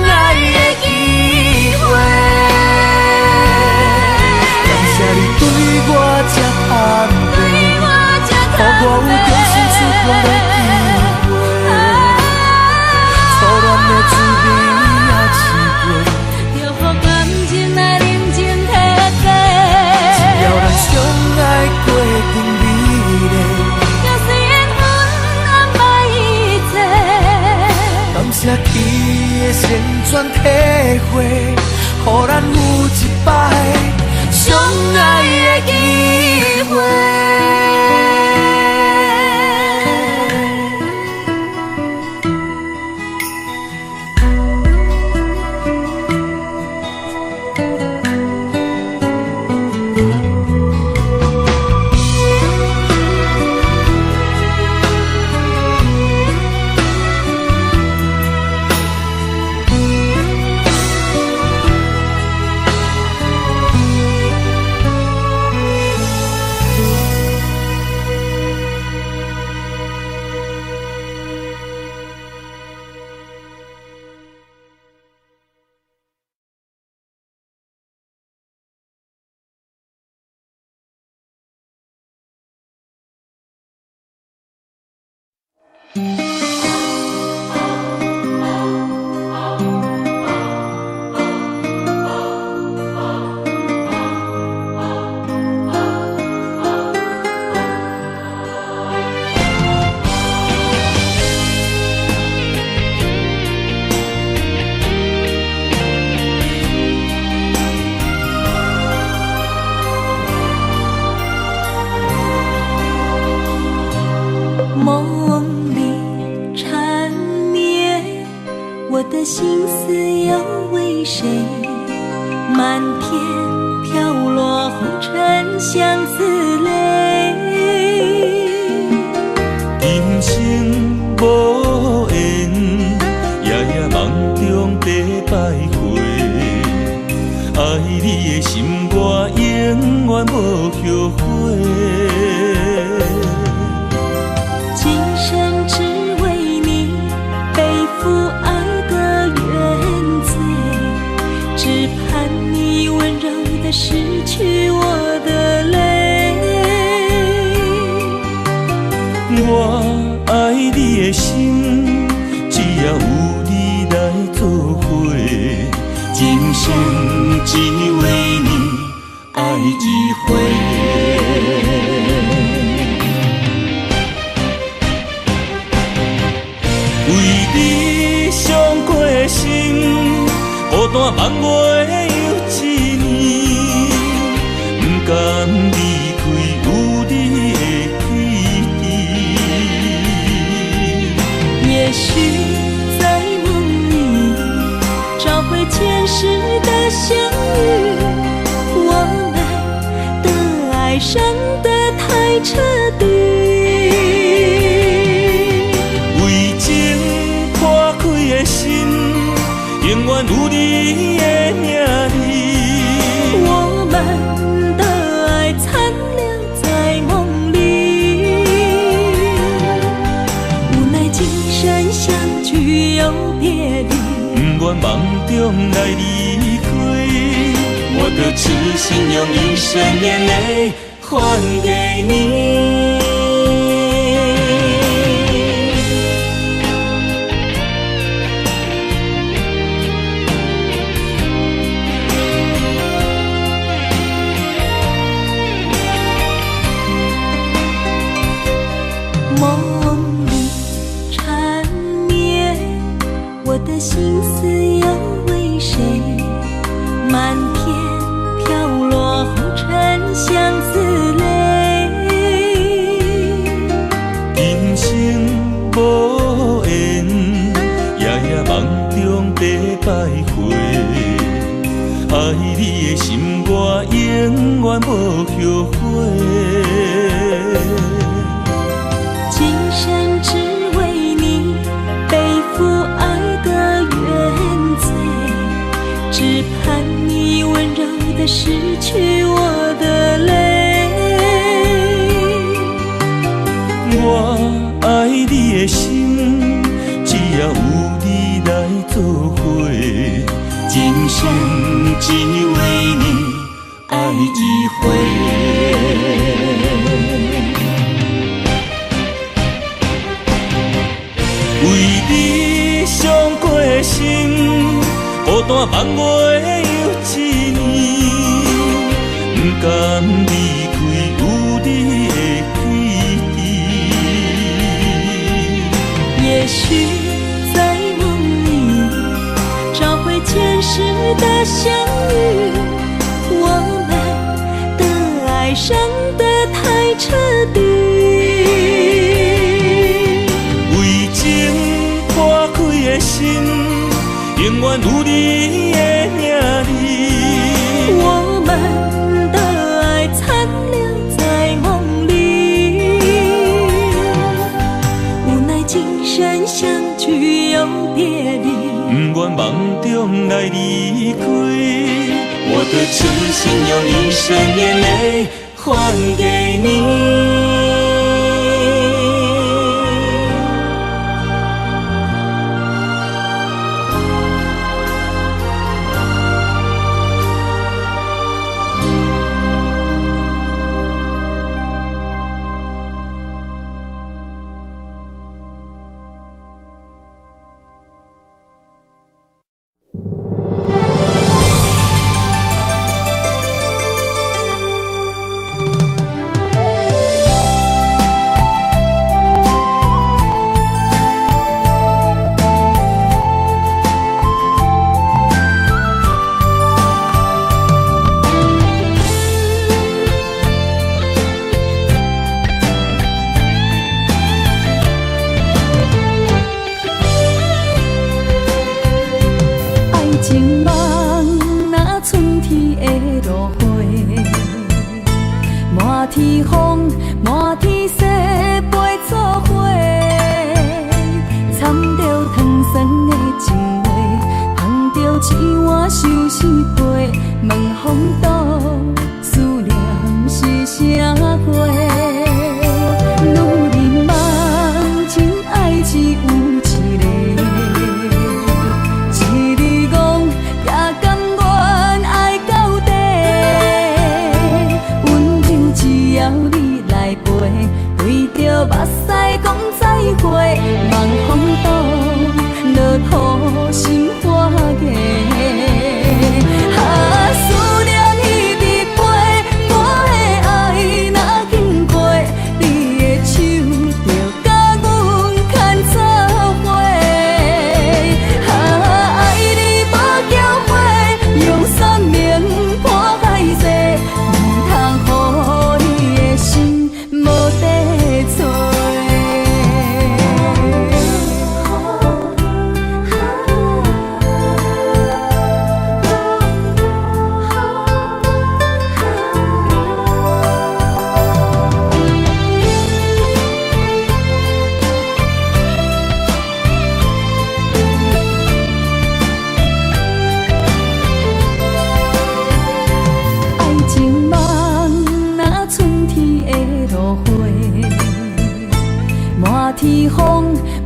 爱的机会。感谢你对我这坦白，予我有重新出发的机会。初恋的滋味也试过，祝福感情来认真体贴。只要咱相爱过程美丽，也随缘分安排一切。感谢天的旋转体会，予咱有一摆相爱的机会。梦里缠绵，我的心思又为谁？漫天飘落红尘相思泪。今生无缘，夜夜梦中在徘徊。爱你的心我永远无后悔。今生只为你背负爱的原罪，只盼你温柔地拭去我的泪。我爱你的心，只要有你来作伙，今生只为你爱一回。为你伤过心，孤单梦袂又一年，不甘离开有你的基地。也许在梦里找回前世的相遇，我们的爱伤得太彻底。为情破开的心，永远有你的名字。我们的爱残留在梦里，无奈今生相聚又别离。不愿梦中来离开，我的痴心用一生眼泪还给你。梦里缠绵，我的心思又为谁？漫天飘落红尘相思泪。今生无缘，夜夜梦中在徘徊。爱你的心我永远无后悔。今我愛你的心，只要有你來做伙，今生只為你愛一回。為你傷過心，孤單放袂又一年，不甘離開有你的基地。也許在夢裡找回前世的相遇，我們的愛傷得太徹底。為情破開的心，永遠有你的名字。我們的愛殘留在夢裡，無奈今生相聚又別離。不願夢中來離開，我的痴心用一生眼淚還給你。愛情夢若春天的落花，滿天風，滿天雪飛做伙，掺著糖酸的情話，捧著一碗相思杯，問風度思念是啥貨？女人夢真愛只有一个。一日戇也甘願愛到底，溫柔只要你來陪，對著目屎講再會，望風度落土心花芽。啊，思念一直飛，我的愛若經過，你的手就共阮牽做伙。啊，愛你無後悔，用生命破海誓，毋通予你的心無地揣。愛情夢若春天的落花，滿天風，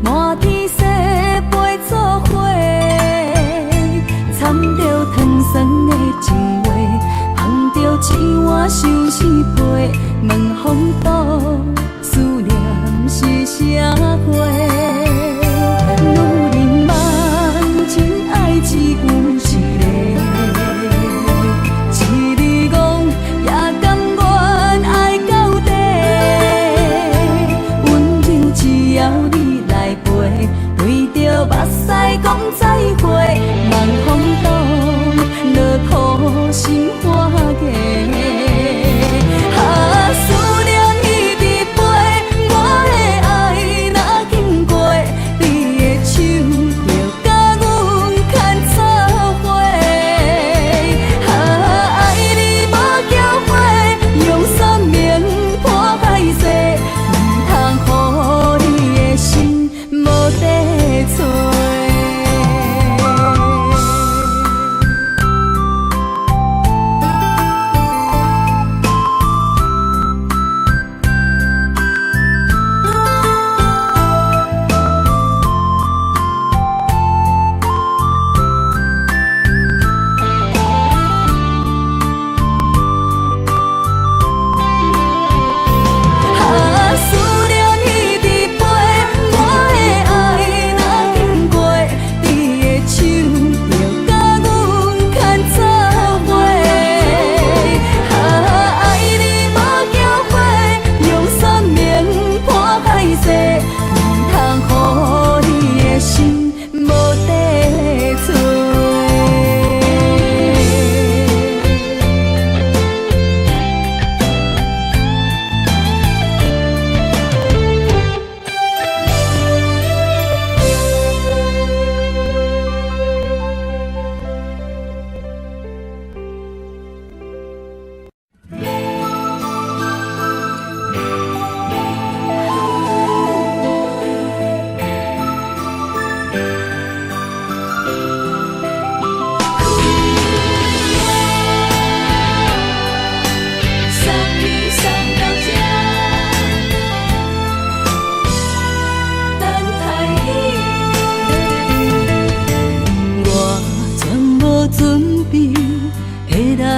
滿天雪飛做伙，掺著糖酸的情話，捧著一碗相思杯，問風度思念是啥貨？女人夢真愛只有一个。一日戇也甘願愛到底，溫柔只要你來陪，對著目屎講再會，望風度落土心花芽。啊，思念一直飛，我的愛若經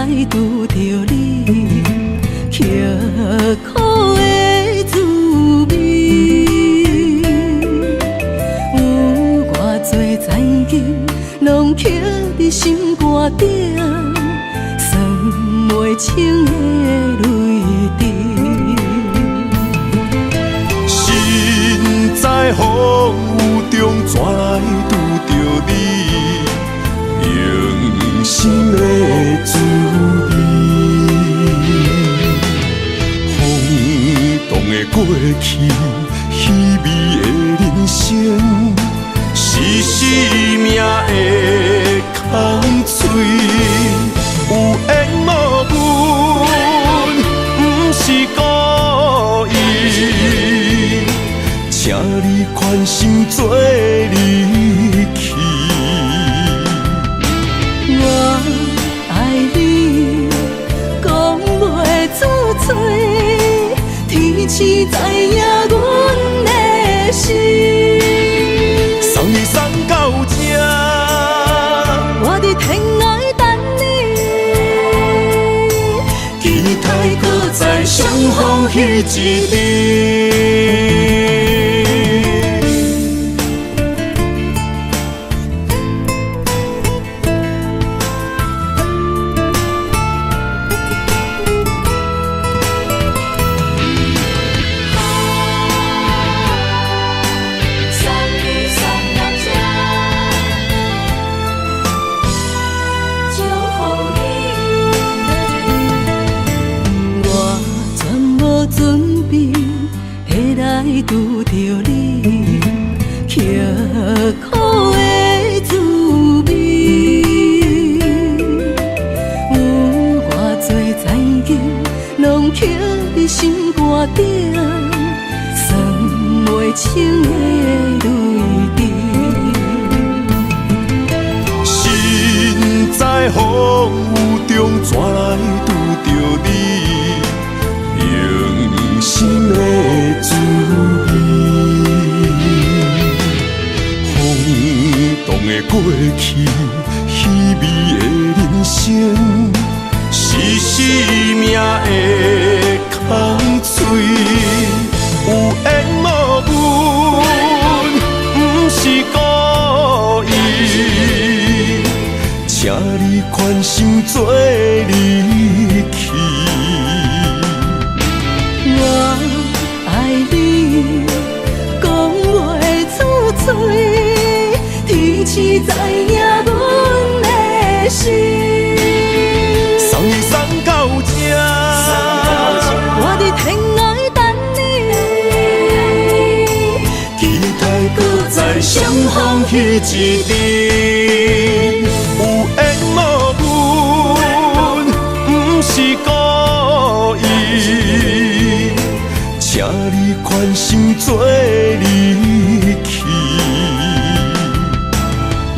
來拄著你，刻苦的滋味。有偌濟残情，攏刻佇心肝頂，算袂清的淚滴。身在風雨中，怎來拄著你？用心的滋味。風動的過去，稀微的人生，是生命的空喙。有緣無分，毋是故意，請你寬心做離去。我愛你，講袂出嘴，天時知影阮的心。送你送到這，我佇天涯等你，期待閣再相逢彼一日。送你送到這，祝福你。我全無準備會來拄著你，刻苦的滋味。有偌濟殘情，攏刻佇心肝頂，算袂清的淚滴。身在風雨中，怎來拄著你？用心的滋味。風動的過去，稀微的人生，是生命的空喙。有緣無分，毋是故意，請你寬心做離去。我愛你，講袂出嘴，天時知影阮的心。送你送到這，我佇天涯等你，期待閣再相逢彼一日。有緣無分，毋是故意，請你寬心做離去。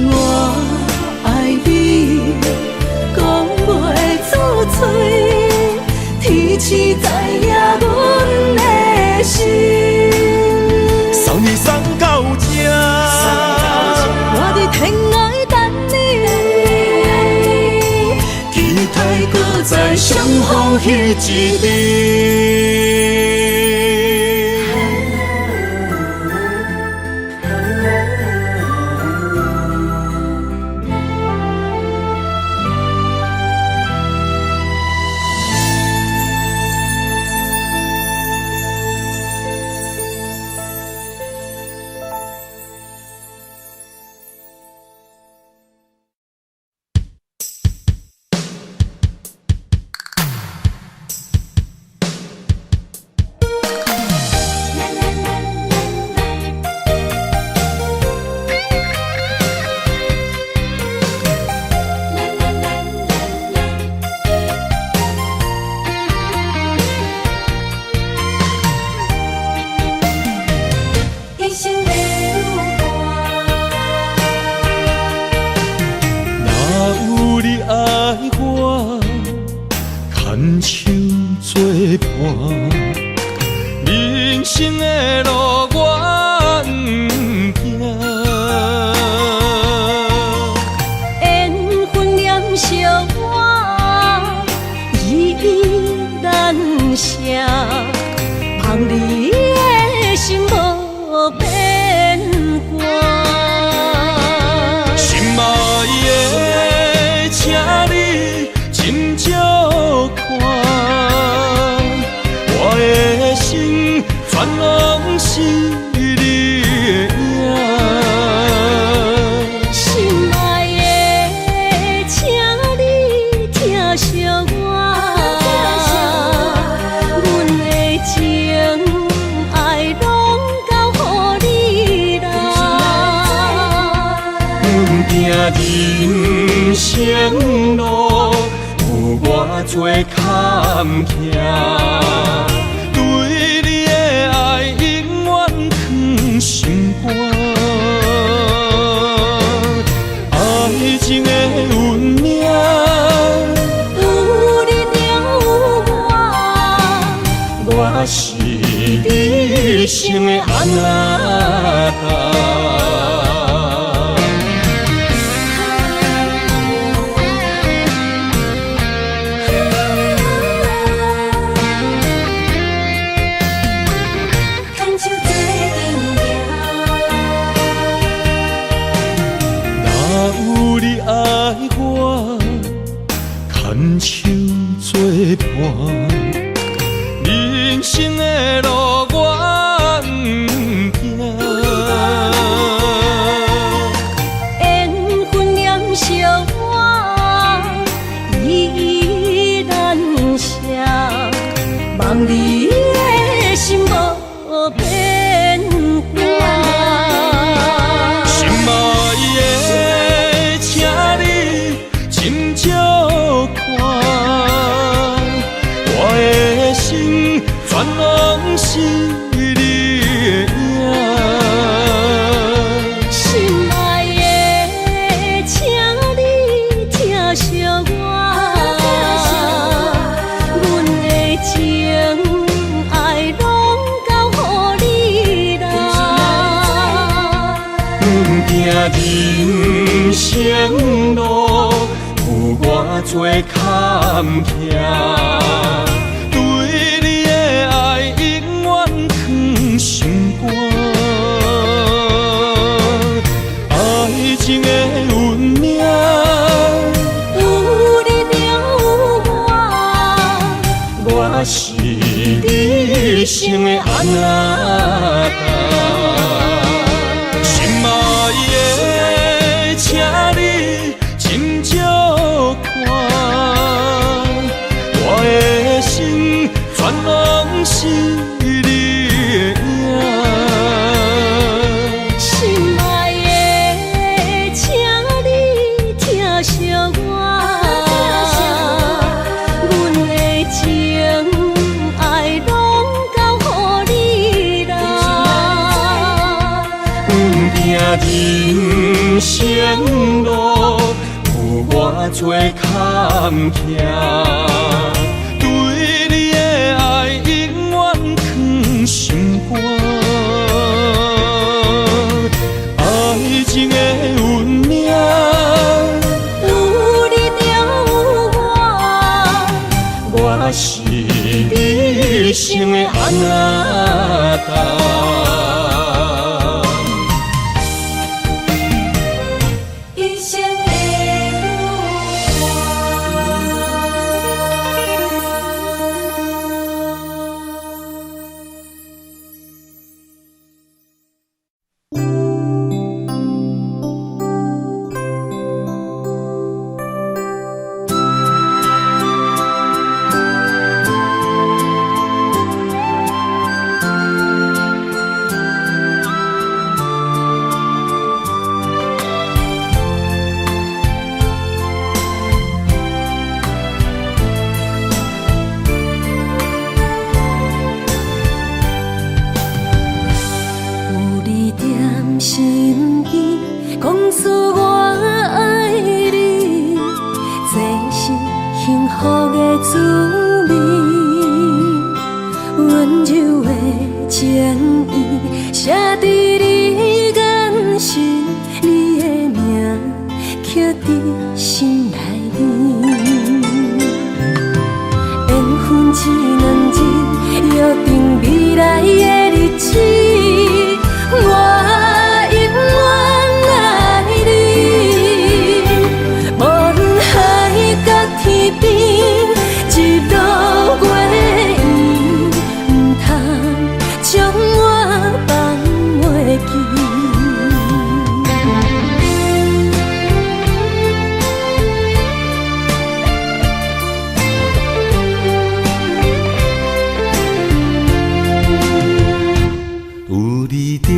我愛你，講袂出嘴，天時知影阮的心。送你送到這，我佇天涯等你，期待閣再相逢彼一日。一生的有伴。若有你愛我，牽手作伴，人生的路我毋驚。緣分念相我，你的心無變卦。心愛的，請你斟酌看，我的心全攏是你的影。心愛的，請你疼惜我，阮的情愛攏交予你啦。阮行人生路，有偌济坎坷，對你的愛永遠藏心肝。愛情的運命，有你就有我，我是你一生的阿那達。牽手做陣行。若有你愛我，牽手作伴，人生的路我毋驚。緣分黏惜我，依依難捨，望你的心無變卦。心愛的，請你斟酌看，我的心全攏是你的影。心愛的，請你疼惜我，阮的情愛攏交予你啦。阮行人生路，有偌济坎坷，對你的愛永遠藏心肝。愛情的運命，有你就有我，我是你一生的阿那達。心愛的，請你斟酌看，我的心全攏是你的影。心愛的，請你疼惜我，阮的情愛攏交予你啦。阮行人生路，有偌济坎坷，對你的愛永遠藏心肝。愛情的運命，有你就有我，我是你一生的阿那達。一生的伴。有你踮身邊，講出我愛你，這是幸福的滋味。溫柔的情意，寫佇你眼神，你的名刻佇心內面。緣分這兩字，約定未來。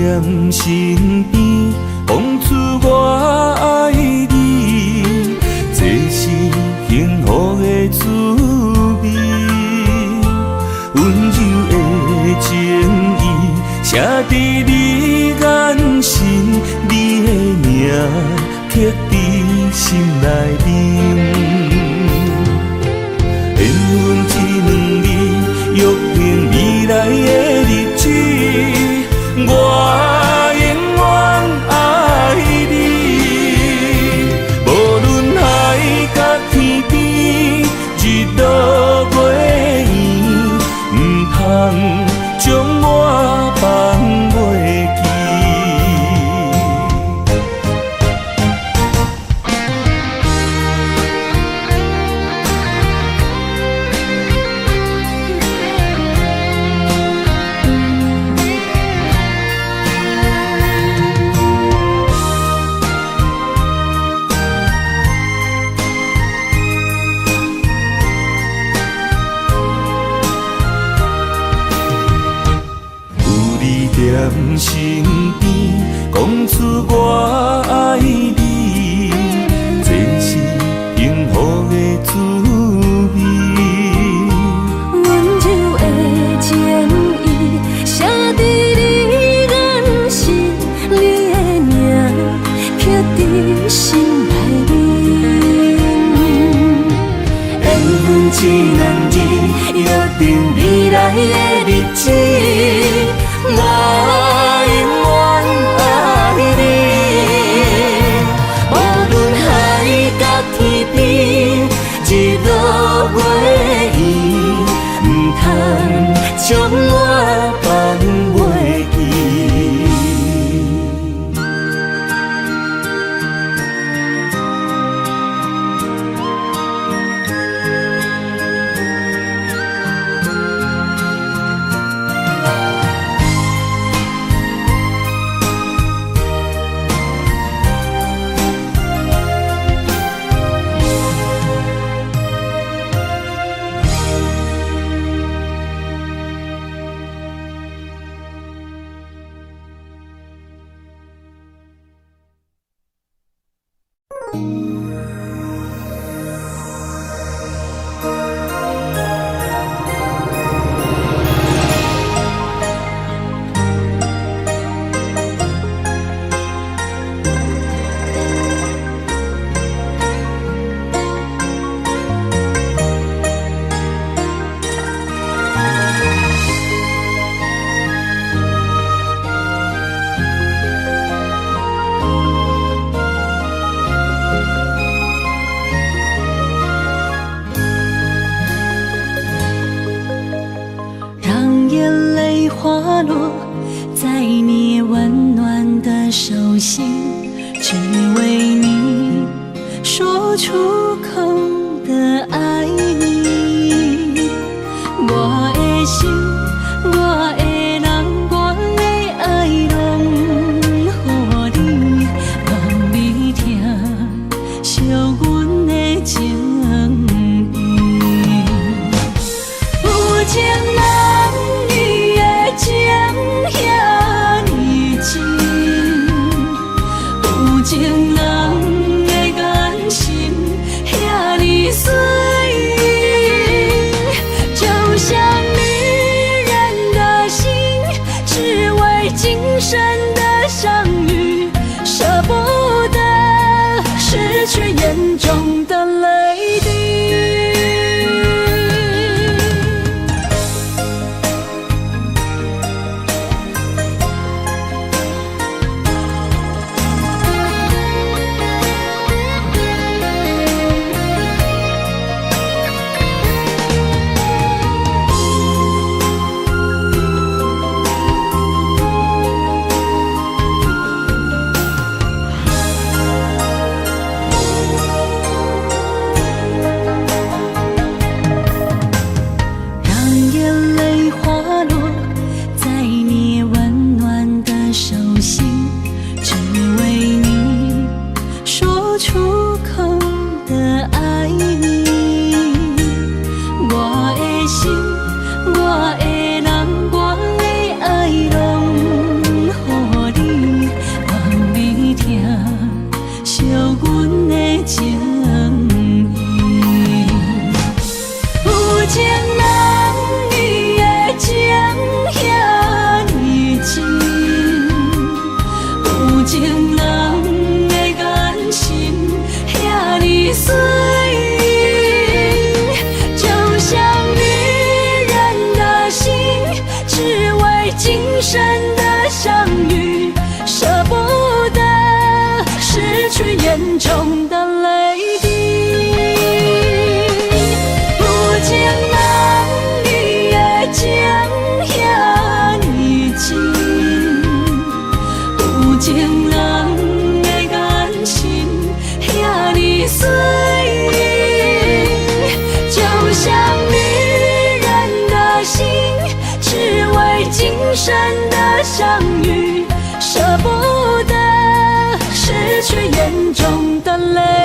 踮身邊，講出我愛你，這是幸福的滋味。溫柔的情意，寫佇你眼神，你的名刻佇心內面。緣分這兩字，約定未來的日子，我永遠愛你。無論海角天邊，日落月圓，毋通將我放袂記。有你踮身邊，講出我愛你，這是幸福的滋味。溫柔的情意，寫佇你眼神，你的名刻佇心內面。緣分這兩字，約定未來的日子，我永遠愛你。無論海角天邊，日落月圓，毋通將我放袂記。讓眼淚滑落在你溫暖的手心，只為你說出口的愛你。我的心，我的人，我的愛，攏予你，望你疼惜阮的情意。有情人伊的情遐呢真，有情人的眼神遐呢水，就像女人的心，只為今生的相遇，捨不得失去眼中的淚滴。為今生的相遇，捨不得失去眼中的淚滴。有情人伊的情遐呢真，有情人的眼神遐呢水，就像女人的心，只為今生的相遇，捨不得失去眼中的淚。